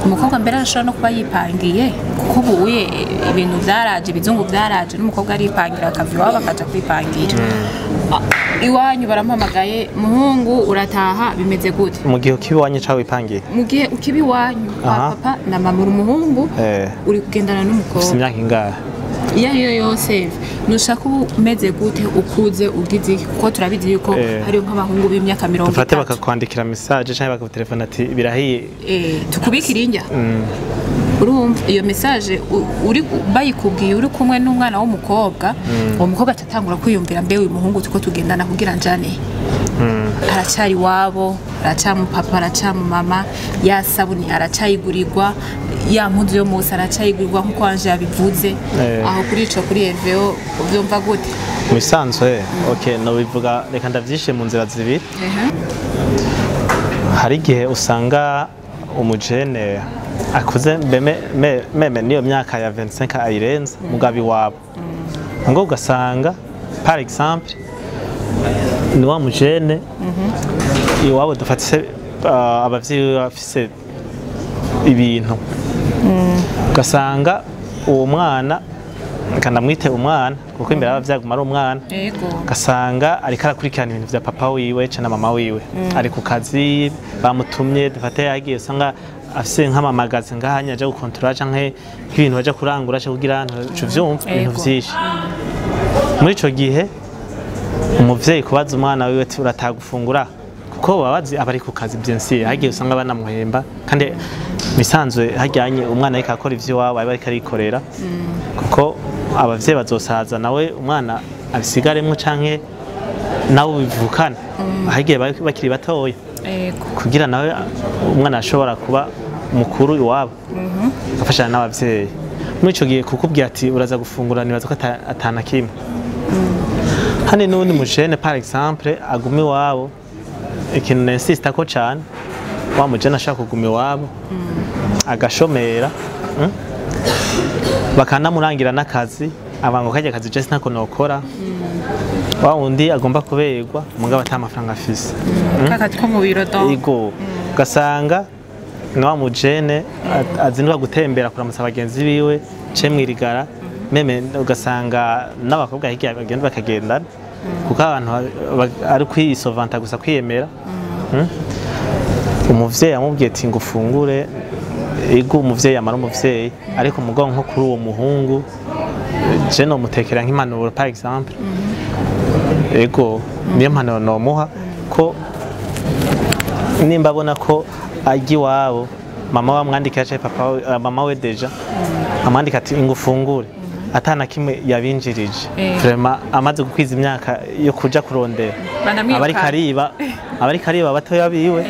Umukobwa mbere arashobora no kuba yipangiye, kuko ubu uye ibintu byaraje, ibizungu byaraje, n'umukobwa aripangira, akava iwabo akaja kwipangira. Ah, iwanyu baramuhamagaye: "Muhungu, urataha, bimeze gute?" Mu gihe ukiba iwanyu canke wipangiye? Mu gihe ukiba iwanyu kwa papa na mama, uri umuhungu, uri kugendana Ufise n'umukobwa. imyaka ingahe? Iyo ariyo yose, nushaka uba umeze gute, ukuze, ugize iki? Kuko turabizi yuko hariho nk'abahungu b'imyaka mirongo Dufate itatu bakakwandikira message canke bakagutelefona ati birahiye. Tukubikira indya. Urumva iyo message uri bayikubwiye uri kumwe n'umwana w'umukobwa, uwo mukobwa atatangura kwiyumvira: "Mbe uyu muhungu tuko tugendana kugira njane aracyari iwabo, aracamu papa, aracamu mama, ya sabuni aracayigurirwa, ya mpuzu yo munsi aracayigurirwa," nk'uko wanje yabivuze. Aho kuri ico, kuri Herveo, uvyumva gute? Mu bisanzwe, okay, nobivuga, reka ndavyishe mu nzira zibiri. Hari igihe usanga umujene akuze meme niyo myaka ya 25 ayirenza, mugabo iwabo ngo ugasanga, par exemple, ni wa mujene iwabo, dufatise abavyeyi bafise ibintu, ugasanga uwo mwana, reka ndamwite umwana kuko imbere y'abavyeyi ari umwana, ugasanga ariko arakurikirana ibintu vya papa wiwe canke mama wiwe, ari ku kazi bamutumye. Dufate yagiye, usanga afise nk'amamagazi ngahanya aja gukontorora canke nk'ibintu baja kurangura canke kugira ntu vyumva ibintu vyinshi. Muri ico gihe umuvyeyi kubaza umwana wiwe ati urataha gufungura, kuko baba bazi aba ari ku kazi, bien sûr hagiye usanga banamuhemba, kandi bisanzwe hajyanye umwana ariko akora ivy'iwabo, aba ariko arikorera, kuko abavyeyi bazosaza nawe umwana abisigaremwo canke nawe bivukana, hagiye bakiri batoya, kugira nawe umwana ashobora kuba mukuru iwabo agafashanya n'abavyeyi. Muri ico gihe kukubwira ati uraza gufungura, nibaza ko atana kimwe. Hano n'uwundi mujene, par exemple, aguma iwabo, ikintu nensista ko cane, wa mujene ashaka kuguma iwabo agashomera, Bakanamurangira n'akazi, aba ngo kajya kazi je sinako nokora. Wa wundi agomba kuberwa, mugabo ata mafaranga afise. Kakazi ko mu biro donc. Ego, ugasanga ni wa mujene azinduka gutembera kuramutsa bagenzi biwe ce mwirigara, même ugasanga n'abakobwa hirya bagenda bakagendana, kuko abantu ari kwisovanta gusa, kwiyemera. Umuvyeyi amubwiye ati ngo ufungure, ego, umuvyeyi amara umuvyeyi, ariko mugabo nko kuri uwo muhungu je nomutekera nk'impanuro, par exemple, ego, niyo mpanuro nomuha, ko nimba abona ko ajya iwabo, mama we amwandikira canke papa we, mama we déjà amwandika ati ngo ufungure, atana kimwe yabinjirije, vraiment amaze gukwiza imyaka yo kuja kurondera, Banamwirukana. aba ariko ariba, aba ariko ariba batoya biwe,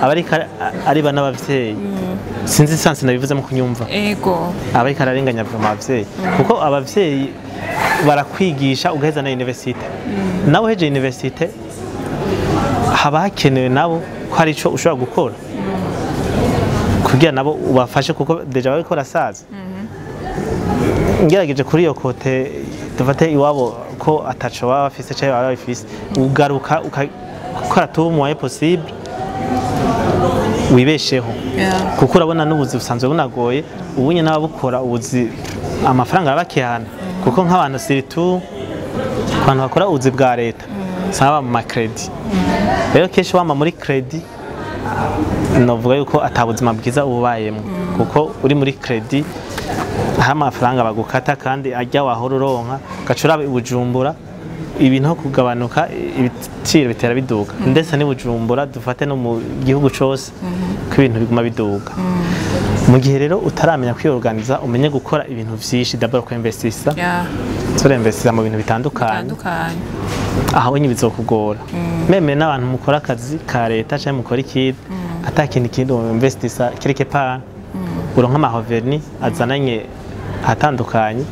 aba ariko ariba n'abavyeyi. Sinzi sansi nabivuzemo kunyumva. Ego. Aba ariko ararenganya vraiment abavyeyi, kuko abavyeyi barakwigisha ugaheza na université, nawe uhejeje université haba hakenewe nabo ko hari ico ushobora gukora kugira nabo ubafashe, kuko déjà bariko barasaza. Ngerageje kuri iyo côté, dufate iwabo ko ataco baba bafise canke baba bafise, ugaruka ukora tout moyen possible wibesheho, kuko urabona n'ubuzi busanzwe bunagoye ubunye, n'ababukora ubuzi amafaranga arabakihana, kuko nk'abantu, surtout ku bantu bakora ubuzi bwa leta, usanga baba mu ma crédit. Rero kenshi wama muri crédit, novuga yuko ata buzima bwiza uba ubayemo, kuko uri muri crédit aho amafaranga bagukata kandi ajya wahora uronka, ugaca uraba i Bujumbura. Ibintu aho kugabanuka, ibiciro bitera biduga, ndetse n'i Bujumbura, dufate no mu gihugu cose, ko ibintu biguma biduga. Mu gihe rero utaramenya kwiyorganiza, umenye gukora ibintu vyinshi, d'abord kwinvestisa, turinvestisa mu bintu bitandukanye, bitandukanye, aho nyine bizokugora. Même n'abantu mukora akazi ka leta cyangwa mukora ikindi, ata kintu kindi investisa quelque part, uronka ama revenus azananye atandukanye,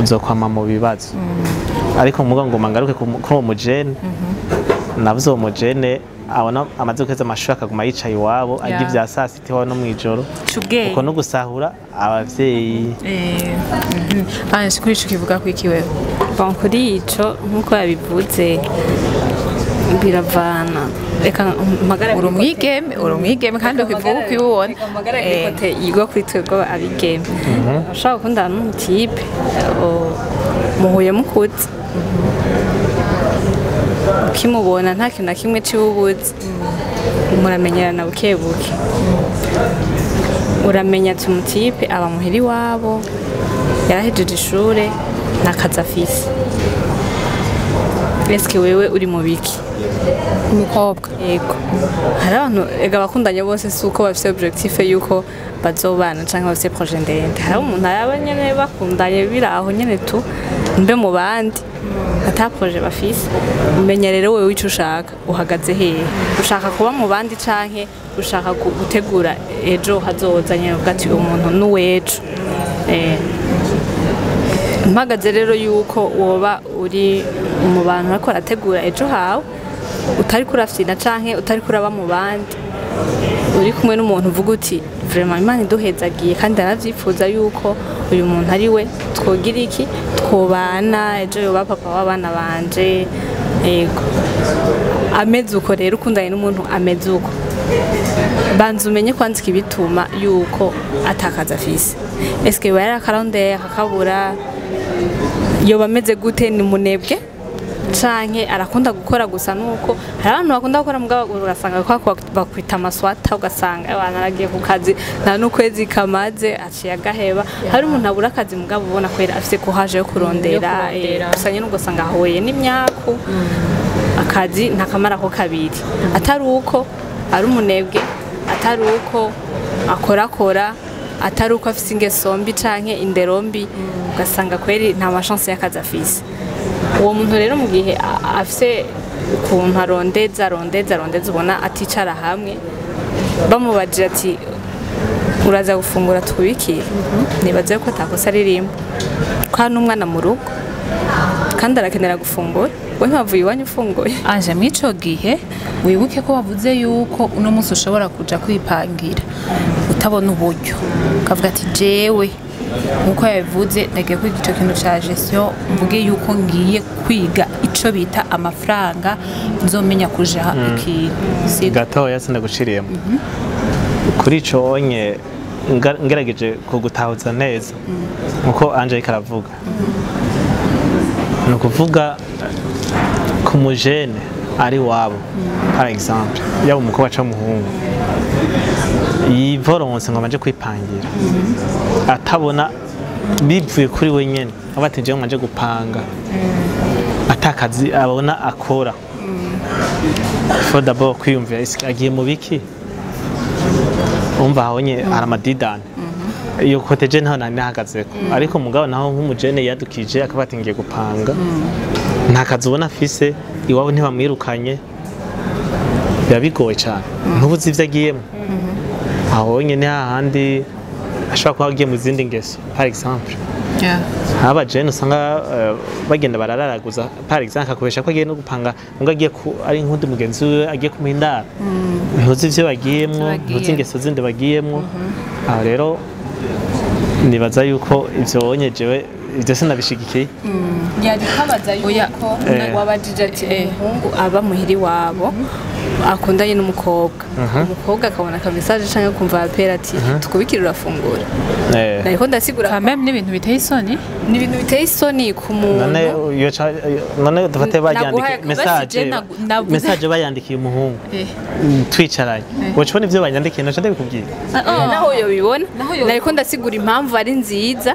uzokwama mu bibazo. Ariko muga ngoma ngaruke kuri uwo mujene navuze. Uwo mujene abona amaze guheza amashuri akaguma yicaye iwabo, arya ivya saa sita iwabo no mw'ijoro, Cubwenge. uko no gusahura abavyeyi. Ange, kuri ico kivuga ko iki wewe? Bon, kuri ico, nk'uko yabivuze, biravana. Reka mpagara Uri umwigeme, uri umwigeme kandi ukivuga uko ubibona. Mpagara côté yigwa kuri twebwe abigeme. Ushobora gukundana n'umu type, muhuye mukuze, ukimubona nta kintu na kimwe ciwubuzi, muramenyerana buke buke, uramenya ati umu type aba muhira iwabo, yarahejeje ishure, nta kazi afise. Eske wewe uri mu biki? Umukobwa. Yego, hari abantu ega abakundanye bose si uko bafise objectif yuko bazobana canke bafise projet ndende. Hari umuntu araba nyene bakundanye biri aho nyene, tu mbe mu bandi ata projet bafise. Umenya rero wewe ico ushaka, uhagaze hehe? Ushaka kuba mu bandi canke ushaka gutegura ejo hazoza nyene, uvuga ati umuntu n'uwejo? Mpagaze rero yuko woba uri mu bantu ariko arategura ejo hawe, utari kurafyina canke utari kuraba mu bandi, uri kumwe n'umuntu uvuga uti vraiment Imana iduhezagiye kandi aravyifuza yuko uyu muntu ari we twogira iki, twobana ejo, yoba papa w'abana banje. Yego, ameze uko rero, ukundanye n'umuntu ameze uko, banza umenye kwanzika ibituma yuko atakaza afise. Eske yoba yarakarondeye akakabura? Yoba ameze gute? Ni munebwe canke arakunda gukora gusa? Nuko hari abantu bakunda gukora, mugabo ugasanga kwa bakwita amaswata, ugasanga abantu aragiye ku kazi nta n'ukwezi kamaze aciye agaheba. Hari umuntu abura akazi, mugabo ubona kwera afise courage yo kurondera. Yo kurondera. Gusa nyine ugasanga ahuye n'imyaku, akazi ntakamara ko kabiri. Atari uko ari umunebwe, atari uko akorakora, atari uko afise ingeso mbi canke indero mbi, ugasanga kweri nta ma chance y'akazi afise. Uwo muntu rero, mu gihe afise ukuntu arondeza, arondeza, arondeza, ubona aticara hamwe, bamubajije ati uraza gufungura twubikire, nibaze ko atakosa ririmo, ko hari n'umwana mu rugo kandi arakenera gufungura. We ntiwavuye iwanyu ufunguye? Anje, mw'ico gihe wibuke ko wavuze yuko uno munsi ushobora kuja kwipangira utabona uburyo, ukavuga ati jewe nkuko yabivuze ndagiye kwiga ico kintu ca gestion, mvuge yuko ngiye kwiga ico bita amafaranga, nzomenya kuja ikintu siko? Gatoya sinaguciriyemo kuri ico onye, ngerageje kugutahuza neza nkuko Angelique aravuga, ni ukuvuga ku mujene ari wabo, par exemple yaba umukobwa cyangwa umuhungu, yivoronse ngo amaje kwipangira, atabona bivuye kuri we nyene, aba ati jewe manje gupanga, atakazi abona akora, faut d'abord kwiyumvira ese agiye mu biki. Umva, habonye hari amadidane iyo côté je ntaho nari nahagazeko. Ariko mugabo naho nk'umujene yadukije akaba ati ngiye gupanga, nta kazi ubona afise, iwabo ntibamwirukanye, biba bigoye cyane, ntubuzi ivyo agiyemo. Aho nyene hahandi ashobora kuba agiye mu zindi ngeso, par exemple nk'aba jene usanga bagenda barararaguza, par exemple akakubesha ko agiye no gupanga, ngo agiye ku ari nk'undi mugenzi wiwe agiye kumuha indaro. Ntuzi ivyo bagiyemwo, Ivyo ntuzi ingeso zindi bagiyemwo. Aho rero nibaza yuko ivyo wonye jewe ivyo sinabishigikiye. Yari kabaza Oya. yuko wabajije ati umuhungu aba muhira iwabo akundanye n'umukobwa, umukobwa akabona aka message canke kumva apera ati tukubikire urafungura. Nariko ndasigura. Quand même n'ibintu biteye isoni. Ni ibintu biteye isoni ku muntu. None iyo none dufate bayandikiye Naguhaye- message, je navuze- message bayandikiye umuhungu, twicaranye, woca ubona ivyo banyandikiye, naca ndabikubwira. Naho yobibona. Naho yobibona. Nariko ndasigura impamvu ari nziza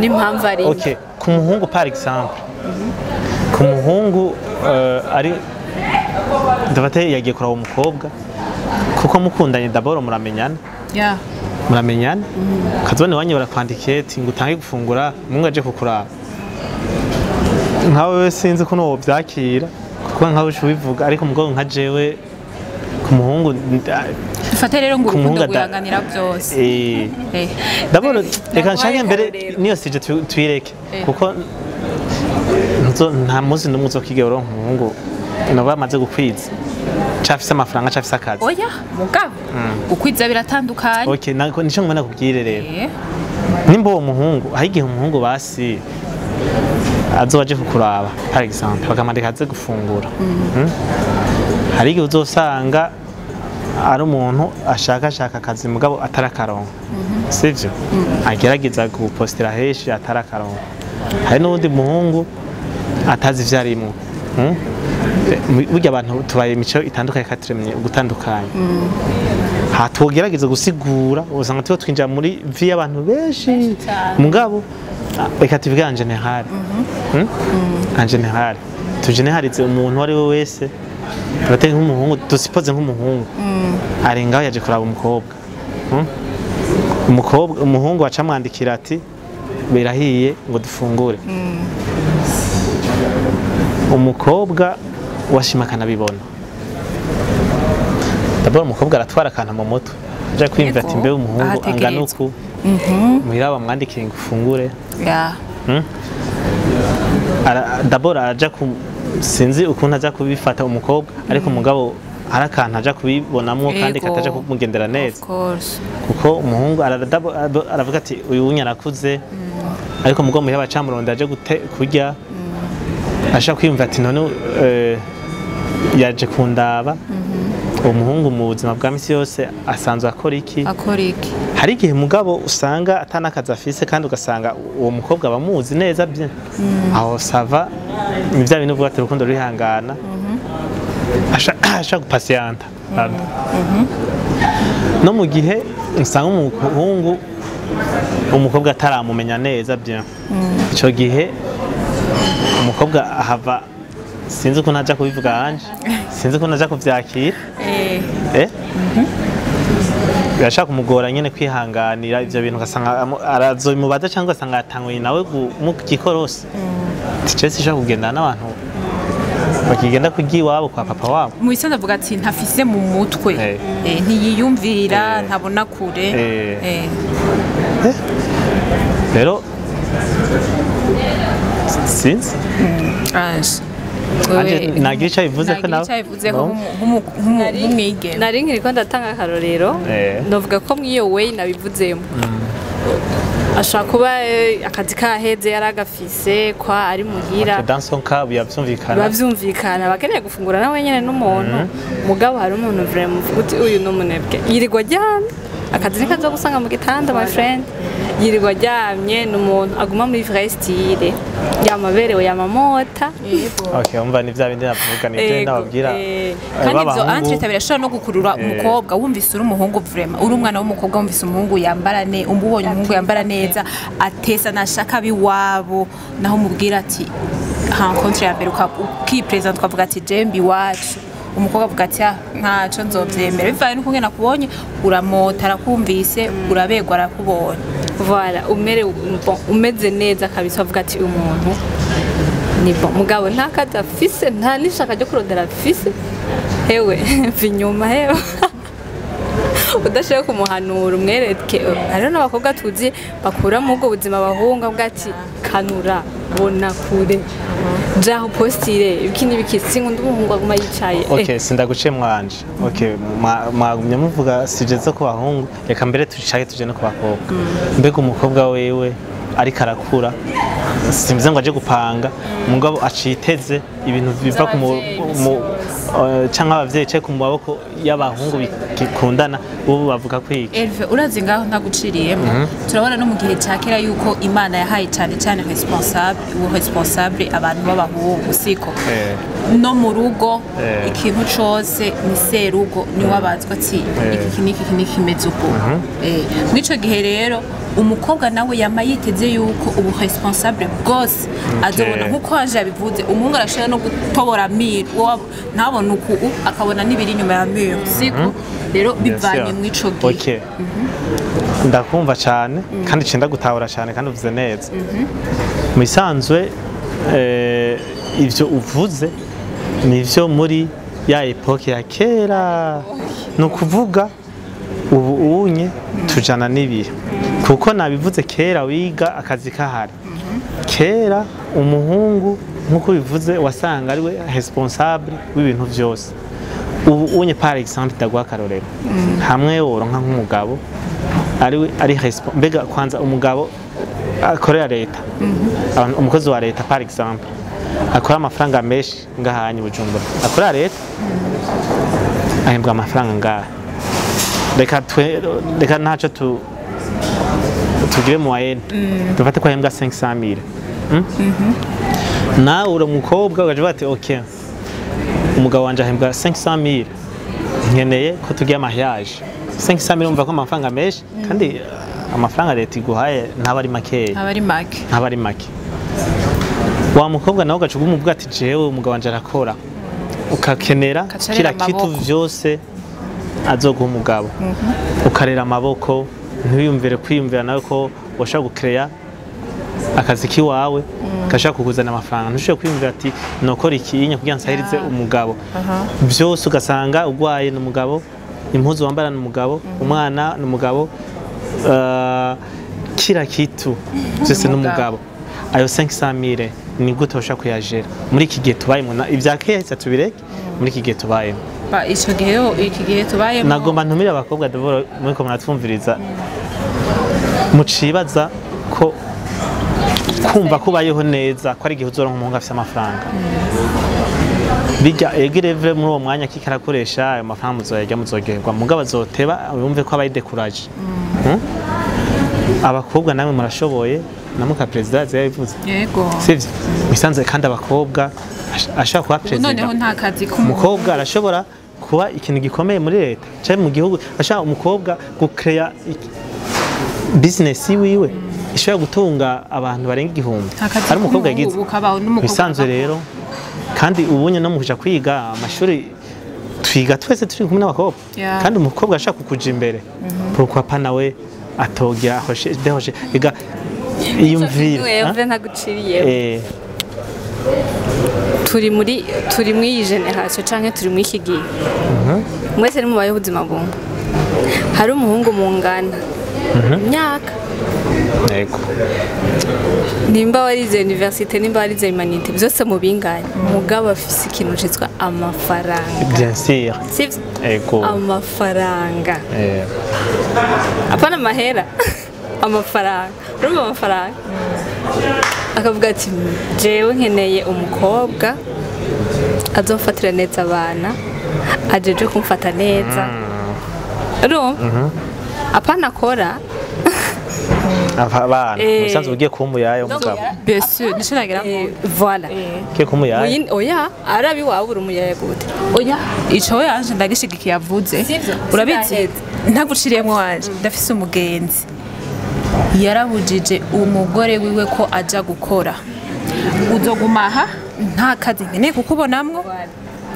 n'impamvu ari mbi. Okay, ku muhungu par exemple Ku muhungu ari ndabate yagiye kuraba umukobwa, kuko mukundanye d'abord muramenyana. Muramenyana, ukazibona iwanyu barakwandikiye ati ngo utange gufungura, umuhungu aje kukuraba. Nkawe sinzi ko wovyakira, kuko nkawe uca ubivuga, ariko mugabo nka jewe ku muhungu Dufate rero ngo ku urukundo muhungu rwihanganira byose. D'abord reka nshake mbere rero. Niyo sije tuyireke, kuko nta munsi n'umwe uzokigera uronka umuhungu nabo bamaze gukwiza cafise amafaranga, cafise akazi. Oya, mugabo gukwiza biratandukanye. Okay, nako nico ngomba nakubwire rero. Nimba uwo muhungu, hari igihe umuhungu basi azoba aje kukuraba, par exemple bakamandika aze gufungura. Hari igihe uzosanga ari umuntu ashaka akazi mugabo atarakaronka, sivyo? Agerageza gupostera henshi atarakaronka. Hari n'uwundi muhungu atazi ivyo arimwo. Burya abantu tubaye imico itandukanye kandi turemye ugutandukanye. Ha tugerageza gusigura, usanga tuba twinjira muri vie y'abantu benshi, mugabo reka tuvuge en général. En général tugeneralize, umuntu uwo ari we wese, tubate nk'umuhungu, dusipoze nk'umuhungu ari ngaho yaje kuraba umukobwa. Umukobwa, umuhungu acamwandikira ati birahiye ngo dufungure. Umukobwa washima akanabibona. D'abord umukobwa aratwara akantu mu mutwe, aja kwiyumvira ati mbe umuhungu Ahategerezwa. angana uku, muhira bamwandikiye ngo ufungure. D'abord araja ku sinzi ukuntu aja kubifata umukobwa, ariko umugabo hari akantu aja kubibonamwo kandi kataja kumugendera neza. Of course. Kuko umuhungu aravuga ati uyu wunya arakuze, ariko umugabo muhira bacamuronda aje kurya, ashaka kwiyumva ati none yaje kundaba, uwo muhungu mu buzima bwa misi yose asanzwe akora iki? Akora iki? Hari igihe mugabo usanga atanakazi afise, kandi ugasanga uwo mukobwa abamuzi neza bien. Aho ça va, ni bya bintu uvuga ati urukundo rurihangana, ashaka gupasiyanta. Pardon. No mu gihe usanga umuhungu umukobwa ataramumenya neza bien, ico gihe umukobwa ahava, sinzi ukuntu aja kubivuga hanje, sinzi ukuntu aja kuvyakira. Birashaka kumugora nyene kwihanganira ivyo bintu, ugasanga arazobimubaza cyangwa ugasanga yatanguye nawe mu gikorosi. Tice sishaka kugendana n'abantu bakigenda kurya iwabo kwa papa wabo. Mu bisanzwe avuga ati ntafise mu mutwe. Ntiyiyumvira, ntabona kure. Rero sinzi. Ange. Anje nagira ico bivuze ko nagira nawe icyo abivuzeho No? nk'umwigeme. Nari nkiriko ndatanga akarorero. Novuga ko mw'iyo way nabivuzemo, ashobora kuba akazi kaheze yari agafise kwa ari muhira. Okay, dans son cas biba vyumvikana. Biba vyumvikana, bakeneye gufungura nawe nyene n'umuntu. Mugabo hari umuntu vraiment uvuga uti uyu ni umunebwe, yirirwa aryamye, akazi nikaza gusanga mu gitanda, my friend, yirirwa aryamye, ni umuntu aguma muri vrai style, yamaberewe, yamamota. Okay, umva ni vya bindi navuga, ni byo ndababwira. Kandi ivyo b'abahungu. entre birashobora no gukurura umukobwa. Wumvise uri umuhungu, vraiment uri umwana w'umukobwa, wumvise umuhungu yambara ne ubonye umuhungu yambara neza, atesa, nashaka abiwabo, naho umubwira ati rencontre ya mbere ukipresenta ukavuga ati jembi iwacu, umukobwa avuga ati ah ntaco nzovyemera, bivanye n'ukungene nakubonye, uramota arakumvise, urabegwa arakubonye. Voilà, umere bon, umeze neza kabisa, avuga ati umuntu ni bon, mugabo nta kazi afise, nta n'ishaka ryo kurondera afise, hewe mva inyuma, hewe udashaka kumuhanura umwereke. Hariho n'abakobwa tuzi bakura muri ubwo buzima bahunga, bwa ati kanura, bona kure, jaho postire ibiki n'ibiki, sinkunda umuhungu aguma yicaye. Okay, sindaguciye mwanje. Okay, mwagumye muvuga sije zo ku bahungu, reka mbere tushake tuje no ku bakobwa. Mbega umukobwa wewe ariko arakura, simbize ngo aje gupanga, mugabo aciteze ibintu biva ku canke abavyeyi canke ku maboko y'abahungu bikundana, bo bavuga kwiki? Elve, urazi ngaho ntaguciriyemo, turabona no mu gihe cya kera yuko Imana yahaye cyane cyane responsable, uwo responsable abantu b'abahungu, siko? No mu rugo, ikintu cose ni serugo, niwe abazwa ati iki n'iki, iki n'iki kimeze uko. Mw'ico gihe rero Umukobwa nawe yama yiteze yuko ubu responsable bwose azobona, nkuko haje yabivuze, umuhungu arashobora no gutobora mur, wowe ntabone uku, akabona n'ibiri inyuma ya mur, siko? Rero bivanye mw'ico gihe. Okay. Ndakumva cyane kandi cenda gutahura cyane, kandi uvuze neza. Mu bisanzwe, ivyo uvuze nivyo muri ya époque ya kera. Ni ukuvuga ubu unye tujana n'ibihe, kuko nabivuze, kera wiga akazi kahari. Kera umuhungu, nk'uko bivuze, wasanga ariwe responsable w'ibintu vyose. Ubu unye, par exemple, ndaguha akarorero, hamwe woronka nk'umugabo ariwe ari mbega kwanza umugabo akorera leta, umukozi wa leta, par exemple, akora amafaranga menshi ngahanye Bujumbura, akorera leta, ahembwa amafaranga ngaha, reka twe, reka ntaco tu tugire moyenne, dufate ko ahembwa 500,000. Nawe uri umukobwa, ugaca uvuga ati: "Ok, umugabo wanje ahembwa 500,000, nkeneye ko tugira mariage." 500,000, umva ko amafaranga menshi, kandi amafaranga leta iguhaye ntaba ari makeya. Aba ari make. Ntaba ari make. Wa mukobwa nawe ugaca umuvuga ati: "Jewe umugabo wanje arakora", ukakenera Ugaca kila arera kitu amaboko. Vyose azoguha umugabo, ukarera amaboko, ntiyumvire kwiyumvira nawe ko washobora gukereya akazi kiwawe gashobora kukuzana amafaranga. Ntushobora kwiyumvira ati: "Nokora ikinya kugira nsahirize umugabo." Byose ugasanga urwaye ni umugabo, impuzu wambara ni umugabo, umwana ni umugabo, kila kitu byose ni umugabo. Ayo 500,000 ni gute ushobora kuyajera muri iki gihe tubayemo? Ibya kera tubireke, muri iki gihe tubayemo. Ba, ico gihe yo, iki gihe tubayemo. Nagomba ntumire abakobwa d'abord muriko muratwumviriza, mucibaza ko kumva ko ubayeho neza ko ari igihe uzoronka umuhungu afise amafaranga. Bijya ego ireve muri uwo mwanya kiko arakoresha ayo mafaranga, muzoyarya, muzoryoherwa, mugabo azoteba yumve ko abaye découragé. Abakobwa namwe murashoboye, na muka perezida yabivuze. Yego. Sivyo? Misanze kandi abakobwa ashobora kuba Ubu perezida. Noneho nta kazi k'umuhungu. Umukobwa arashobora kuba ikintu gikomeye muri leta cyangwa mu gihugu. Ashobora umukobwa gukeya business wiwe ishobora gutunga abantu barenga 1000. Nta kazi Hari umukobwa k'umuhungu yagize ukabaho n'umukobwa bisanzwe. akabaho. Rero kandi ubunye no mu kuja kwiga amashuri, twiga twese turi kumwe n'abakobwa. Kandi umukobwa ashaka kukuja imbere, pourquoi pas nawe atogira hoshe dehoshe ega iyumvire. Wewe ntaguciriye. Turi muri iyi génération canke turi muri iki gihe, mwese ni mubayeho ubuzima bumwe. Hari umuhungu mungana imyaka, nimba warize université, nimba warize humanité, byose mubinganye, mugabo afise ikintu citwa amafaranga. Bien sûr. Sivyo? Yego. Amafaranga, apana amahera, amafaranga. Urumva, amafaranga, akavuga ati: "Jewe nkeneye umukobwa azomfatira neza abana, ajeje kumfata neza." Urumva, apana akora. Abana musanzwe ugiye kuba umuyaye umugabo. Bien sûr, nico nagira ngo Voilà. Ugiye kuba umuyaye. Oya, arabi wawe uri umuyaye gute? Oya, ico we yanje ndagishigikiye avuze. Sivyo? Urabizi, Sinaheze. ntaguciriyemwo, wanje ndafise umugenzi yarabujije umugore wiwe ko aja gukora: "Uzoguma aha, nta kazi nkeneye kukubonamwo."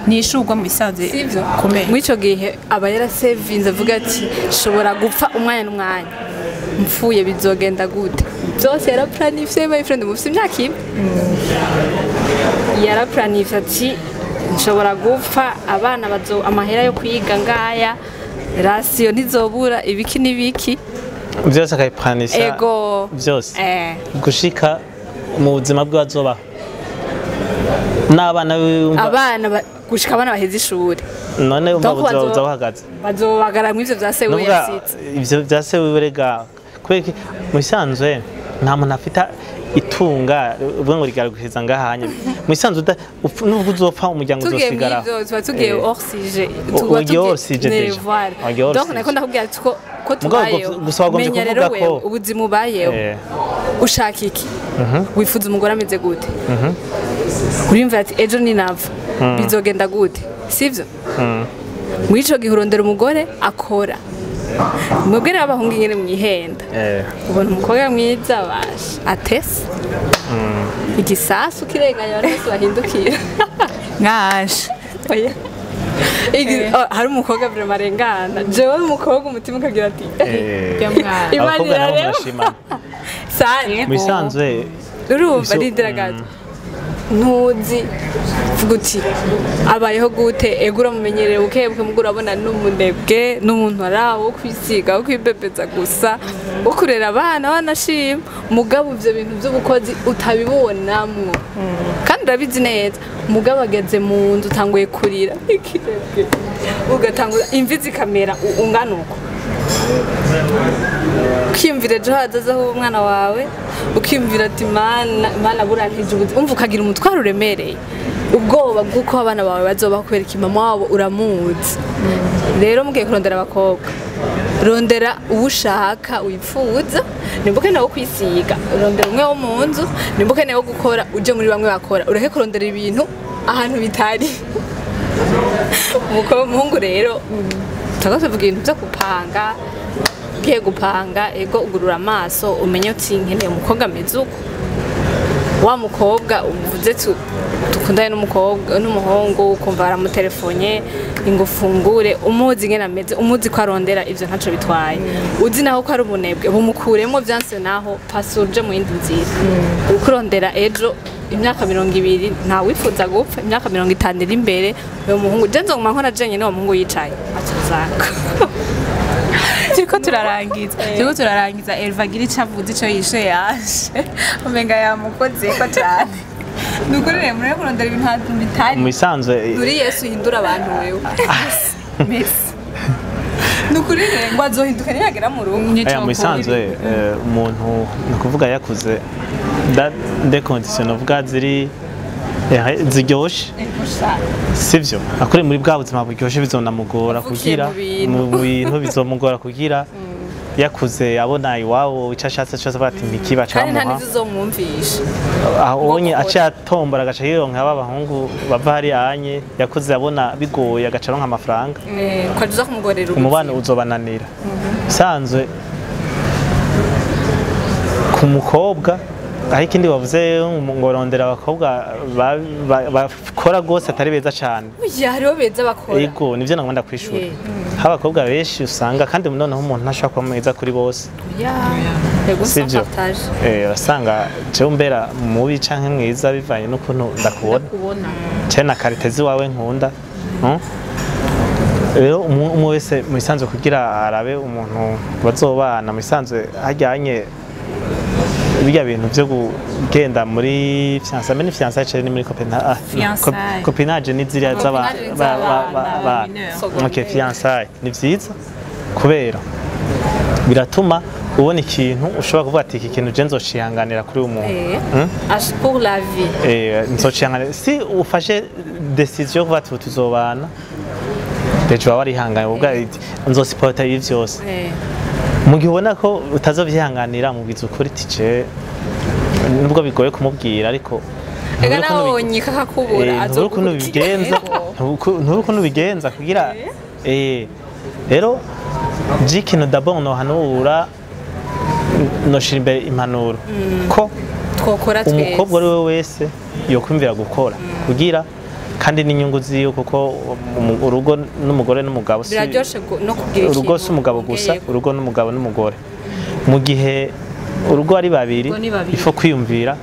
Ni ishurwa mu bisanzwe Sivyo? komeye. Muri ico gihe aba yarasevinze, avuga ati: "Shobora gupfa umwanya n'umwanya, mpfuye bizogenda gute?" Byose yaraplanifye. My friend, mufise imyaka imwe, yaraplanifye ati: "Nshobora gupfa, abana bazo amahera yo kwiga ngaya, ration ntizobura, ibiki n'ibiki." Byose akayipranisha. Ego. Byose Eh. gushika mu buzima bwe azobaho n'abana biwe Abana gushika abana baheze ishuri. None umva, Donc ubuzima buza buhagaze. Bazobagara mu ivyo vya se we Nuvuga yasize. Ivyo vya se wiwe rega, kubera iki? Mu bisanzwe nta muntu afite itunga uvuga ngo rigaragariza ngahanye. Mu bisanzwe nubwo uzopfa, umuryango Tugiye uzosigara. mw'ivyo tuba tugiye hors sujet. Tuba Ugiye hors sujet Ne, déjà. voilà. Ugiye hors Donc sujet. nako ndakubwira ati ko Mugabo tubayeho, gusa wagombye menya kuvuga rero wewe ko ubuzima ubayeho, ushaka iki, wifuza umugore ameze gute, uriyumvira ati: "Ejo ninava bizogenda gute?" Sivyo? Muri ico gihe urondera umugore akora. Mwebwe rero abahungu ingene mwihenda, ubona umukobwa mwiza basha atese igisasu kirenganya abantu bose bahindukira. Nkaje. Oya. Oh, hari umukobwa vraiment arengana, jewe umukobwa umutima ukagira ati Imana Abakobwa nabo irarema. murashimana. Sane. Mu bisanzwe Urumva ridiragaza, ntuzi vuga uti abayeho gute, ego uramumenyereye buke buke, mugo urabona n'umunebwe, n'umuntu ari aho wo kwisiga, wo kwibebeza gusa, wo kurera abana banashima, mugabo ivyo bintu by'ubukozi utabibonamwo kandi urabizi neza. Mugabo ageze mu nzu utanguye kurira ikirebwe, ugatangura imvi zikamera ungana uko, ukiyumvira ejo hazaza h'umwana wawe, ukiyumvira ati mana, mana burantije ubuzima, umva ukagira umutwaro uremereye, ubwoba bw'uko abana bawe bazobaho kubera iki mama wabo uramuzi. Rero mugiye kurondera abakobwa, rondera uwo ushaka wifuza. Nimba ukeneye wo kwisiga, rondera umwe wo mu nzu. Nimba ukeneye wo gukora, uje muri bamwe bakora, ureke kurondera ibintu ahantu bitari. Umukobwa, umuhungu rero tuba tuvuga ibintu byo gupanga. Ugiye gupanga, ego ugurura amaso, umenye uti nkeneye umukobwa ameze uko. Wa mukobwa uvuze dukundane n'umukobwa n'umuhungu, ukumva baramutelefone ngo ufungure, umuzi ingene ameze, umuzi ko arondera, ivyo ntaco bitwaye. Uzi naho ko ari ubunebwe, bumukuremo vyanse, naho pasi uje mu yindi nzira. Uriko urondera ejo, imyaka 20, ntawifuza gupfa, imyaka 50 iri imbere. Uyo muhungu je nzoguma nkora jenyene, uwo muhungu yicaye acazaka. Turiko turarangiza. Elva agira ico avuze, ico yishe yaje umenga yamukoze ko cyane. Ni ukuri rero mureke kurondera ibintu ahantu bitari. Mu bisanzwe Uri Yesu uhindura abantu wewe? Merci. Ni ukuri rero ngo azohinduka niyagera mu rugo. Aya, mu bisanzwe umuntu ni ukuvuga yakuze des conditions novuga ziri ziryoshe, sivyo? Akuri muri bwa buzima buryoshe bizonamugora Avukiye kugira mu bintu. Mu bintu bizomugora kugira yakuze abona iwabo icyo ashatse cyose avuga ati ntikiba Kandi nta camuha. n'ivyo uzomwumvisha. Aho onye Ngo aca atombora agaca yironka b'abahungu bava hariya anye yakuze abona bigoye, agaca aronka amafaranga. Ukaja uza kumugorera Umubano ubuzima. uzobananira. Sanzwe ku mukobwa aho ikindi wavuze ngo rondera abakobwa bakora rwose atari beza cyane. Oya, hariho beza bakora. Ego, nivyo nagomba kwishura. Aho abakobwa benshi usanga kandi noneho umuntu ntashobora kuba mwiza kuri bose. Yego. Sivyo? Partage. Urasanga jewe umbera mubi canke mwiza bivanye n'ukuntu ndakubona Kubona. cyane na qualité ziwawe nkunda. Rero umwe wese mu bisanzwe kugira arabe umuntu bazobana, mu bisanzwe hajyanye birya bintu byo kugenda muri fiançailles, ni fiançailles cyane, ni muri copinage. Fiançailles. Copinage ni ziriya z'aba Copinage ni ba mineurs. Okay, fiançailles ni vyiza kubera biratuma ubona ikintu ushobora kuvuga ati iki kintu je nzocihanganira kuri uyu muntu. H pour la vie. Nzocihanganira si ufashe décision yo kuvuga ati ubu tuzobana, déjà waba warihanganye uvuga iti nzosupporta ibi vyose. Mu gihe ubona ko utazovyihanganira, mubwiza ukuri ati je nubwo bigoye kumubwira ariko Ega ntubura ukuntu nawe wonyika akakubura. Ntubura ukuntu bigenza, ntubura ukuntu bigenza kugira rero je ikintu d'abord nohanura, noshira imbere impanuro ko Twokora twese. umukobwa ari we wese yokwumvira gukora kugira kandi n'inyungu ziwe, kuko urugo n'umugore n'umugabo Biraryoshe no kugira urugo ikintu si umugabo gusa. wongeyeko. Urugo n'umugabo n'umugore. Mu gihe urugo ari babiri, Urugo ni babiri. ifo kwiyumvira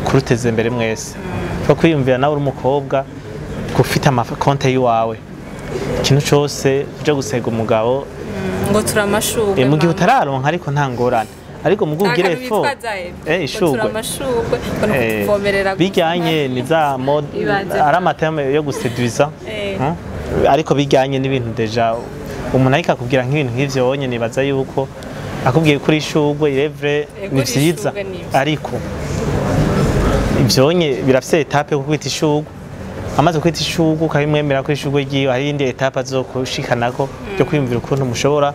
kuruteza imbere mwese, ifo kwiyumvira nawe uri umukobwa gufite amakonte y'iwawe, ikintu cyose uje gusega umugabo. Ngo turamashurwe. Mu gihe Mama. utararonka ariko nta ngorane, ariko mu ugire Akantu efo bitwaza ishurwe. Turamashurwe ngo ni ukutuvomerera gusa. Bijyanye ni za mode Ibanze. ari ama termes yo guseduiza. Ariko bijyanye n'ibintu déjà umuntu ariko akubwira nk'ibintu nk'ivyo wonye, nibaza yuko akubwiye kuri ishurwe irevre Ego, ni vyiza. ishurwe ni vyo. Ariko ivyonye birafise étape yo kwita ishurwe, amaze kwita ishurwe ukabimwemera ko ishurwe ryiwe, hari iyindi étape azokushikanako yo kwiyumvira ukuntu mushobora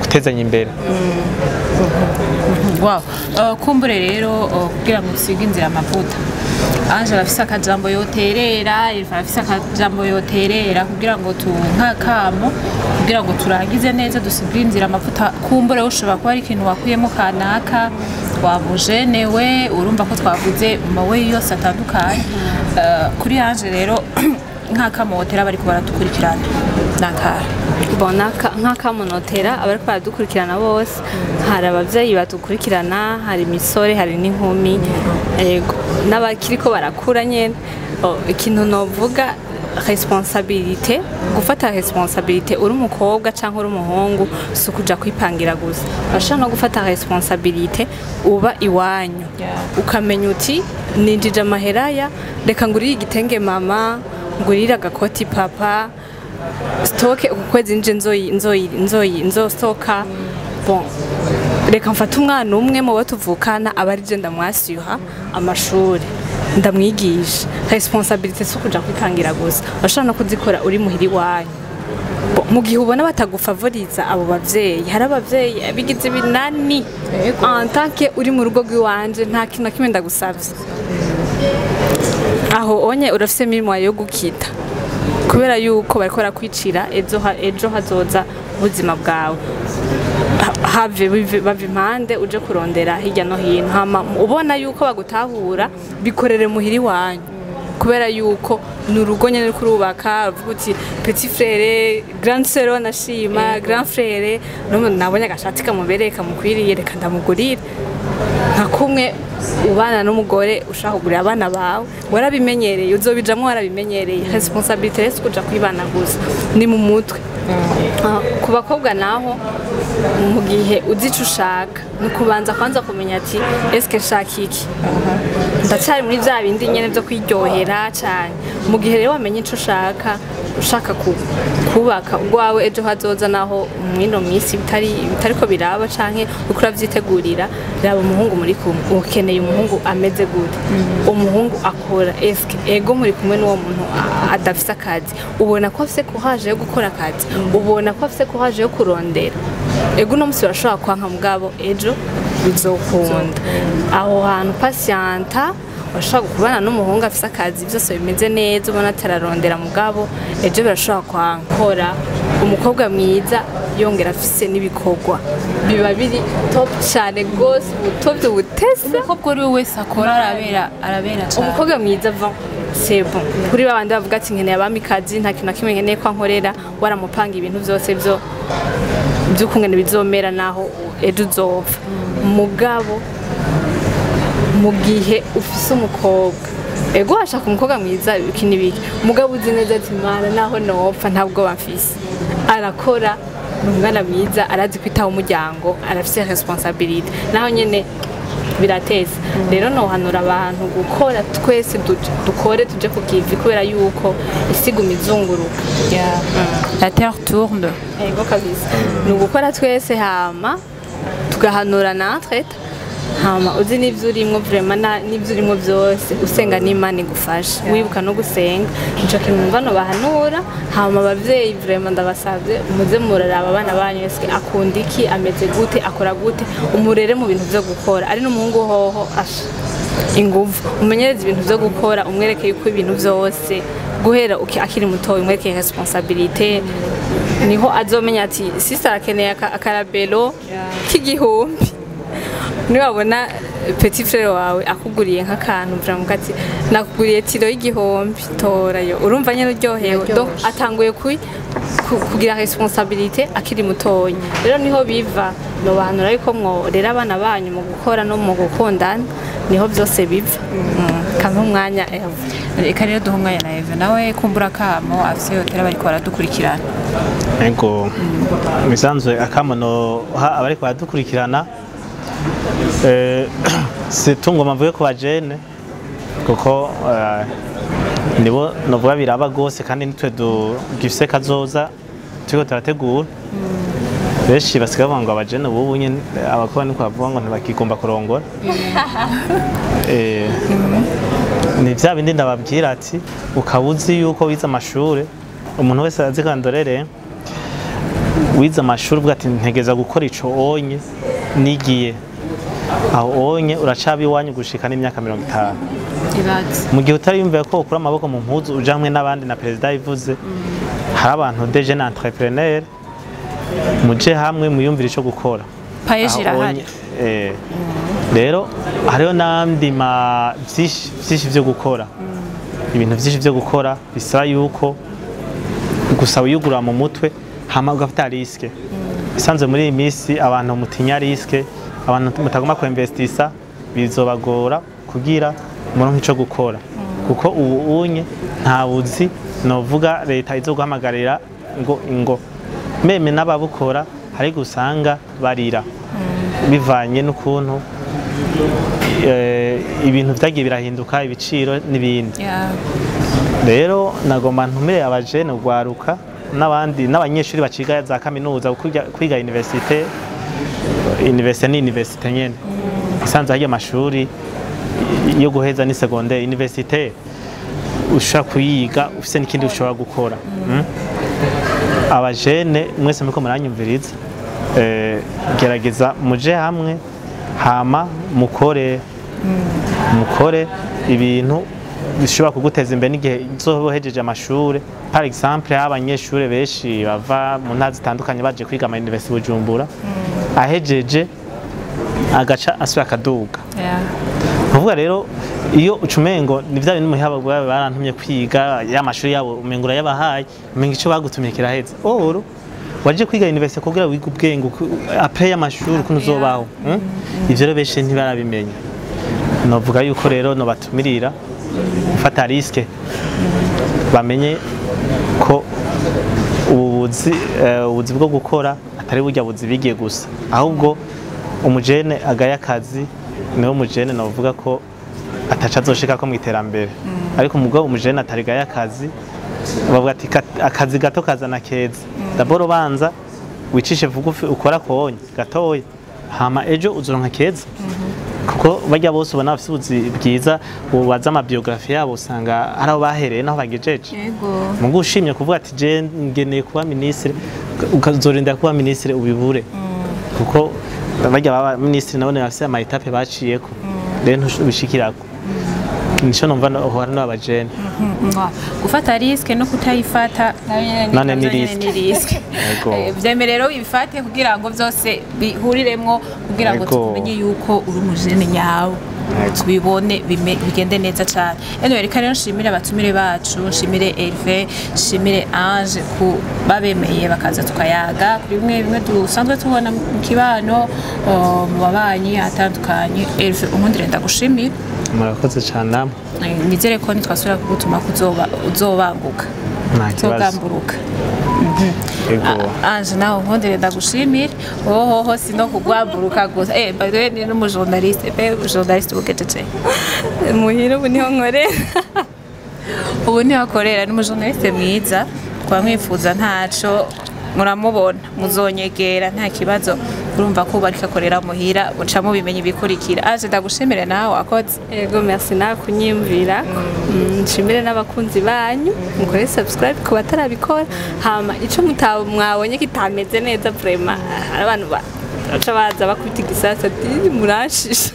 gutezanya imbere. Wow. Kumbure rero kugira ngo usige inzira amavuta. Angela afise akajambo yoterera, Eva afise akajambo yoterera kugira ngo tu nkakamo kugira ngo turangize neza, dusigire inzira amavuta. Kumbure ushobora kuba ari ikintu wakuyemo kanaka wabujenewe. Urumva ko twavuze mu mawe yose atandukanye. Kuri Ange rero, nk'akamo wotera bariko baradukurikirana nakahe? Bon, nk'akamunotera abariko baradukurikirana bose, hari abavyeyi badukurikirana, hari imisore, hari n'inkumi, yego, n'abakiriko barakura nyene. Oh, ikintu novuga, responsabilité, gufata responsabilité uri umukobwa canke uri umuhungu, si ukuja kwipangira gusa. Urashobora no gufata responsabilité uba iwanyu, ukamenya uti ninjije amaheraya, reka ngurire igitenge mama, ngurire agakoti papa, stock uku kwezi nje nzoyi nzoyi nzoyi nzostoka. Bon, reka mfate umwana umwe mu bo tuvukana, aba ari je ndamwashyuha amashuri, ndamwigisha. Responsabilité si ukuja kwipangira gusa, urashobora no kuzikora uri muhira iwanyu. Bon, mu gihe ubona batagufavoriza abo bavyeyi, hari abavyeyi bigize ibinani, en tant que uri mu rugo rw'iwanje nta kintu na kimwe ndagusavye, aho onye urafise mirimo yo gukita, kubera yuko bariko barakwicira ejo hazoza ubuzima bwawe. Have bave impande uje kurondera hirya no hino. Hama ubona yuko bagutahura, bikorere muhira iwanyu, kubera yuko ni urugo nyene uriko urubaka. Uvuga uti petit frère, grand sœur, nashima grand frère, none nabonye agashati kamubereye, kamukwiriye, reka ndamugurire. Nka kumwe ubana n'umugore ushaka kugurira abana bawe, warabimenyereye, uzobijamwo warabimenyereye. Responsabilité rero si kuja kwibana gusa, ni mu mutwe. Ah, ku bakobwa naho, mu gihe uzi ico ushaka, ni ukubanza kwanza kumenya ati eske nshaka iki, ndacyari muri bya bindi nyene byo kwiryohera cyane. Mu gihe rero wamenye ico ushaka, ushaka kubaka urwawe ejo hazoza, naho mwino minsi bitariko biraba canke uko uravyitegurira, raba umuhungu muri kumwe. Ukeneye umuhungu ameze gute? Umuhungu akora, eske ego muri kumwe n'uwo muntu adafise akazi, ubona ko afise courage yo gukora akazi, ubona ko afise courage yo kurondera. Ego, uno musi urashobora kwanka, mugabo ejo bizokunda. Aho hantu patienta, urashobora kubana n'umuhungu afise akazi, byose bimeze neza, ubona atararondera, mugabo ejo birashobora kwankora. Umukobwa mwiza yongera afise n'ibikorwa, biba biri top cyane rwose, ubutobyo butesa. Umukobwa uri we wese akora arabera, arabera cyane. Umukobwa mwiza va, c'est bon. Kuri babandi bavuga ati nkeneye abamikazi, nta kintu na kimwe nkeneye ko ankorera, waramupanga ibintu byose byo by'ukungene bizomera naho ejo uzopfa. Mugabo mu gihe ufise umukobwa, ego washaka umukobwa mwiza, iki n'ibiki, mugabo uzi neza ati mana, naho nopfa ntabwo bamfise, arakora, ni umwana mwiza, arazi kwitaho umuryango, arafise responsabilité, naho nyene birateza. Rero nohanura abantu gukora, twese dukore, tuje ku kivi, kubera yuko isi iguma izunguruka. Yeah. La terre tourne. Ego kabisa, ni ugukora twese, hama tugahanura natwe, hama uzi n'ibyo urimwo vraiment, n'ibyo urimwo byose, usenga n'Imana igufasha, wibuka no gusenga. Ico kintu numva nobahanura. Hama abavyeyi, vraiment ndabasavye, muze muraraba abana banyu: eske akunda iki, ameze gute, akora gute? Umurere mu bintu vyo gukora. Ari n'umuhungu hoho, asha inguvu, umenyereze ibintu vyo gukora, umwereke yuko ibintu vyose guhera akiri mutoya, umwereke responsabilité, niho azomenya ati sister akeneye akarabelo k'igihumbi. Niwabona petit frère wawe akuguriye nk'akantu, vraiment ati nakuguriye tiro y'igihumbi, torayo, urumva nyene uryohewe. Donc atanguye kugira responsabilité akiri mutoya. Rero niho biva. Nobahanura yuko mworera abana banyu mu gukora no mu gukundana, niho byose biva. Kampe umwanya Eva. Reka rero duhe umwanya na Eva nawe, kumbura akamo afise yotera bariko baradukurikirana. Ego, misanzwe akamono ha abariko baradukurikirana, c'est ngoma mvuge ku bajene, kuko nibo novuga biraba gose, kandi nitwe dugifise kazoza turiko turategura. Benshi basigaye bavuga ngo abajene ubu nyene, abakobwa niko bavuga ngo ntibakigomba kurongora. Ni vya bindi ndababwira ati ukaba uzi yuko wize amashure, umuntu wese azi ko ndorere wize amashuri, uvuga ati ntegeza gukora ico onye nigiye. Aho onye uracaba iwanyu gushika n'imyaka 50. Ibaze. Mu gihe utariyumviye ko ukura amaboko mu mpuzu uja hamwe n'abandi, na perezida yivuze, hari abantu des jeunes entrepreneurs, muje hamwe muyumvire ico gukora. PAEEJ Aho irahari. Rero hariho n'andi ma vyinshi vyinshi vyo gukora, ibintu vyinshi vyo gukora bisaba yuko gusa wiyugura mu mutwe, hama ugafata risque. Isanzwe muri iyi minsi abantu mutinya risque, abantu mutagomba kuinvestisa, bizobagora kugira muronke ico gukora, kuko ubu unye nta buzi novuga leta izoguhamagarira ngo ingo même n'ababukora hari gusanga barira bivanye n'ukuntu ibintu vyagiye birahinduka, ibiciro n'ibindi. Rero nagomba ntumire abajene, ugwaruka n'abandi n'abanyeshuri baciga za kaminuza, kwiga université. Université ni université nyene isanzwe, harya amashuri yo guheza ni secondaire. Université ushobora kuyiga ufise n'ikindi ushobora gukora. Abajene mwese muriko muranyumviriza, gerageza muje hamwe, hama mukore ibintu bishobora kuguteza imbere n'igihe uzoba uhejeje amashure. Par exemple, aho abanyeshure benshi bava mu ntara zitandukanye baje kwiga ama université Bujumbura, ahejeje agaca asubira akaduga. Kuvuga rero iyo ucumengo ni vya bintu muhaba barantumye kwiga ya mashuri yabo, umengo urayabahaye, umengo ico bagutumye kiraheze. Oro waje kwiga université kugira wige ubwenge après y'amashuri ukuntu uzobaho, Ivyo rero benshi ntibarabimenya. Novuga yuko rero nobatumirira gufata risque, bamenye ko ubuzi ubuzi bwo gukora atari burya buzi bigiye gusa, ahubwo umujene agaya akazi niwe mujene novuga ko ataca azoshika ko mu iterambere. Ariko umugabo umujene atarigaye akazi, bavuga ati: "Akazi gato kazana keza." D'abord banza wicishe bugufi, ukora konye gatoya, hama ejo uzoronka keza, kuko barya bose ubona bafise ubuzi bwiza, ubaza ama biographie yabo usanga hari aho bahereye naho bagejeje. Mugu ushimye kuvuga ati: "Je ngeneye kuba ministre", ukazorinda kuba ministre ubibure, kuko barya baba ministre nabone bafise ama étapes baciyeko, rero ntubishikirako. Nico numva uhora n'abajene. Gufata risque no kutayifata None ni navyo nyene risque. Ni risque. Yego. Vyemere rero ubifate kugira ngo vyose bihuriremwo, kugira ngo tumenye yuko uri umujene nyawe, tubibone bigende neza cyane. Anyway, reka rero nshimire abatumire bacu, nshimire Hervé, nshimire Ange ku babemeye bakaza tukayaga kuri bimwe bimwe dusanzwe tubona mu kibano, mu babanyi atandukanye. Hervé, unkundire ndagushimire. Murakoze cyane namwe. Nizere ko nitwasubira kugutuma kuzoba uzobanguka. Nta kibazo. Uzogamburuka. Yego. Ange, nawe nkundire ndagushimire. Ohoho, si no kugwamburuka gusa. By the way, ni n'umujournaliste pe, journaliste bugejeje Muhira ubu niho nkorera. Ubu niho akorera, ni umujournaliste mwiza twamwifuza, ntaco muramubona, muzonyegera nta kibazo. Urumva ko ubu ariko akorera muhira, muca mubimenya ibikurikira. Ange, ndagushimire nawe, wakoze. Yego, merci nawe kunyiyumvira. Nshimire n'abakunzi banyu, mukore subscribe ku batarabikora. Hama ico mwabonye kitameze neza, vraiment hari abantu baca baza bakubita igisasa ati: "Muranshisha."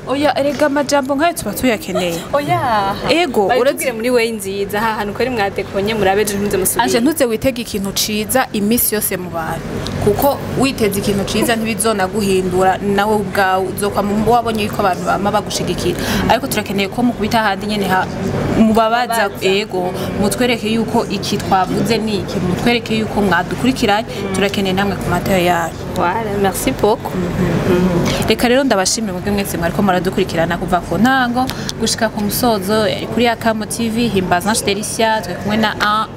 Oya, erega amajambo nk'ayo tuba tuyakeneye. Oya. Ego, babitubwire muri way nziza, ha hantu kuri mwadekonye, murabe ejo ntimuze Anje, musubire. ntuze witege ikintu ciza iminsi yose mu bantu, kuko witeze ikintu ciza ntibizonaguhindura nawe ubwawe, uzokwama wabonye yuko abantu bama bagushigikira. Ariko turakeneye ko mukubita ahandi nyene mubabaza. Ego, mutwereke yuko iki twavuze ni iki, mutwereke yuko mwadukurikiranye. Turakeneye namwe ku matara yanyu. Voilà, merci beaucoup. Reka rero ndabashimire mwebwe mwese mwariko muradukurikirana kuva ku ntango gushika ku musozo. Yari kuri Akamo TV, Himbaza Ange Delicia, twe kumwe na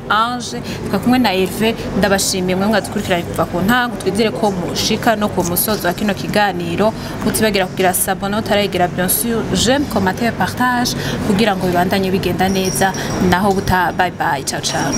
Ange, twe kumwe na Hervé. Ndabashimiye mwe mwadukurikiranye kuva ku ntango, twizere ko mushika no ku musozo wa kino kiganiro. Mutibagira kugira s'abonner utarayigira, bien sûr, j'aime, commentaire, partage, kugira ngo bibandanye bigenda neza. Naho buta, bye bye, ciao ciao.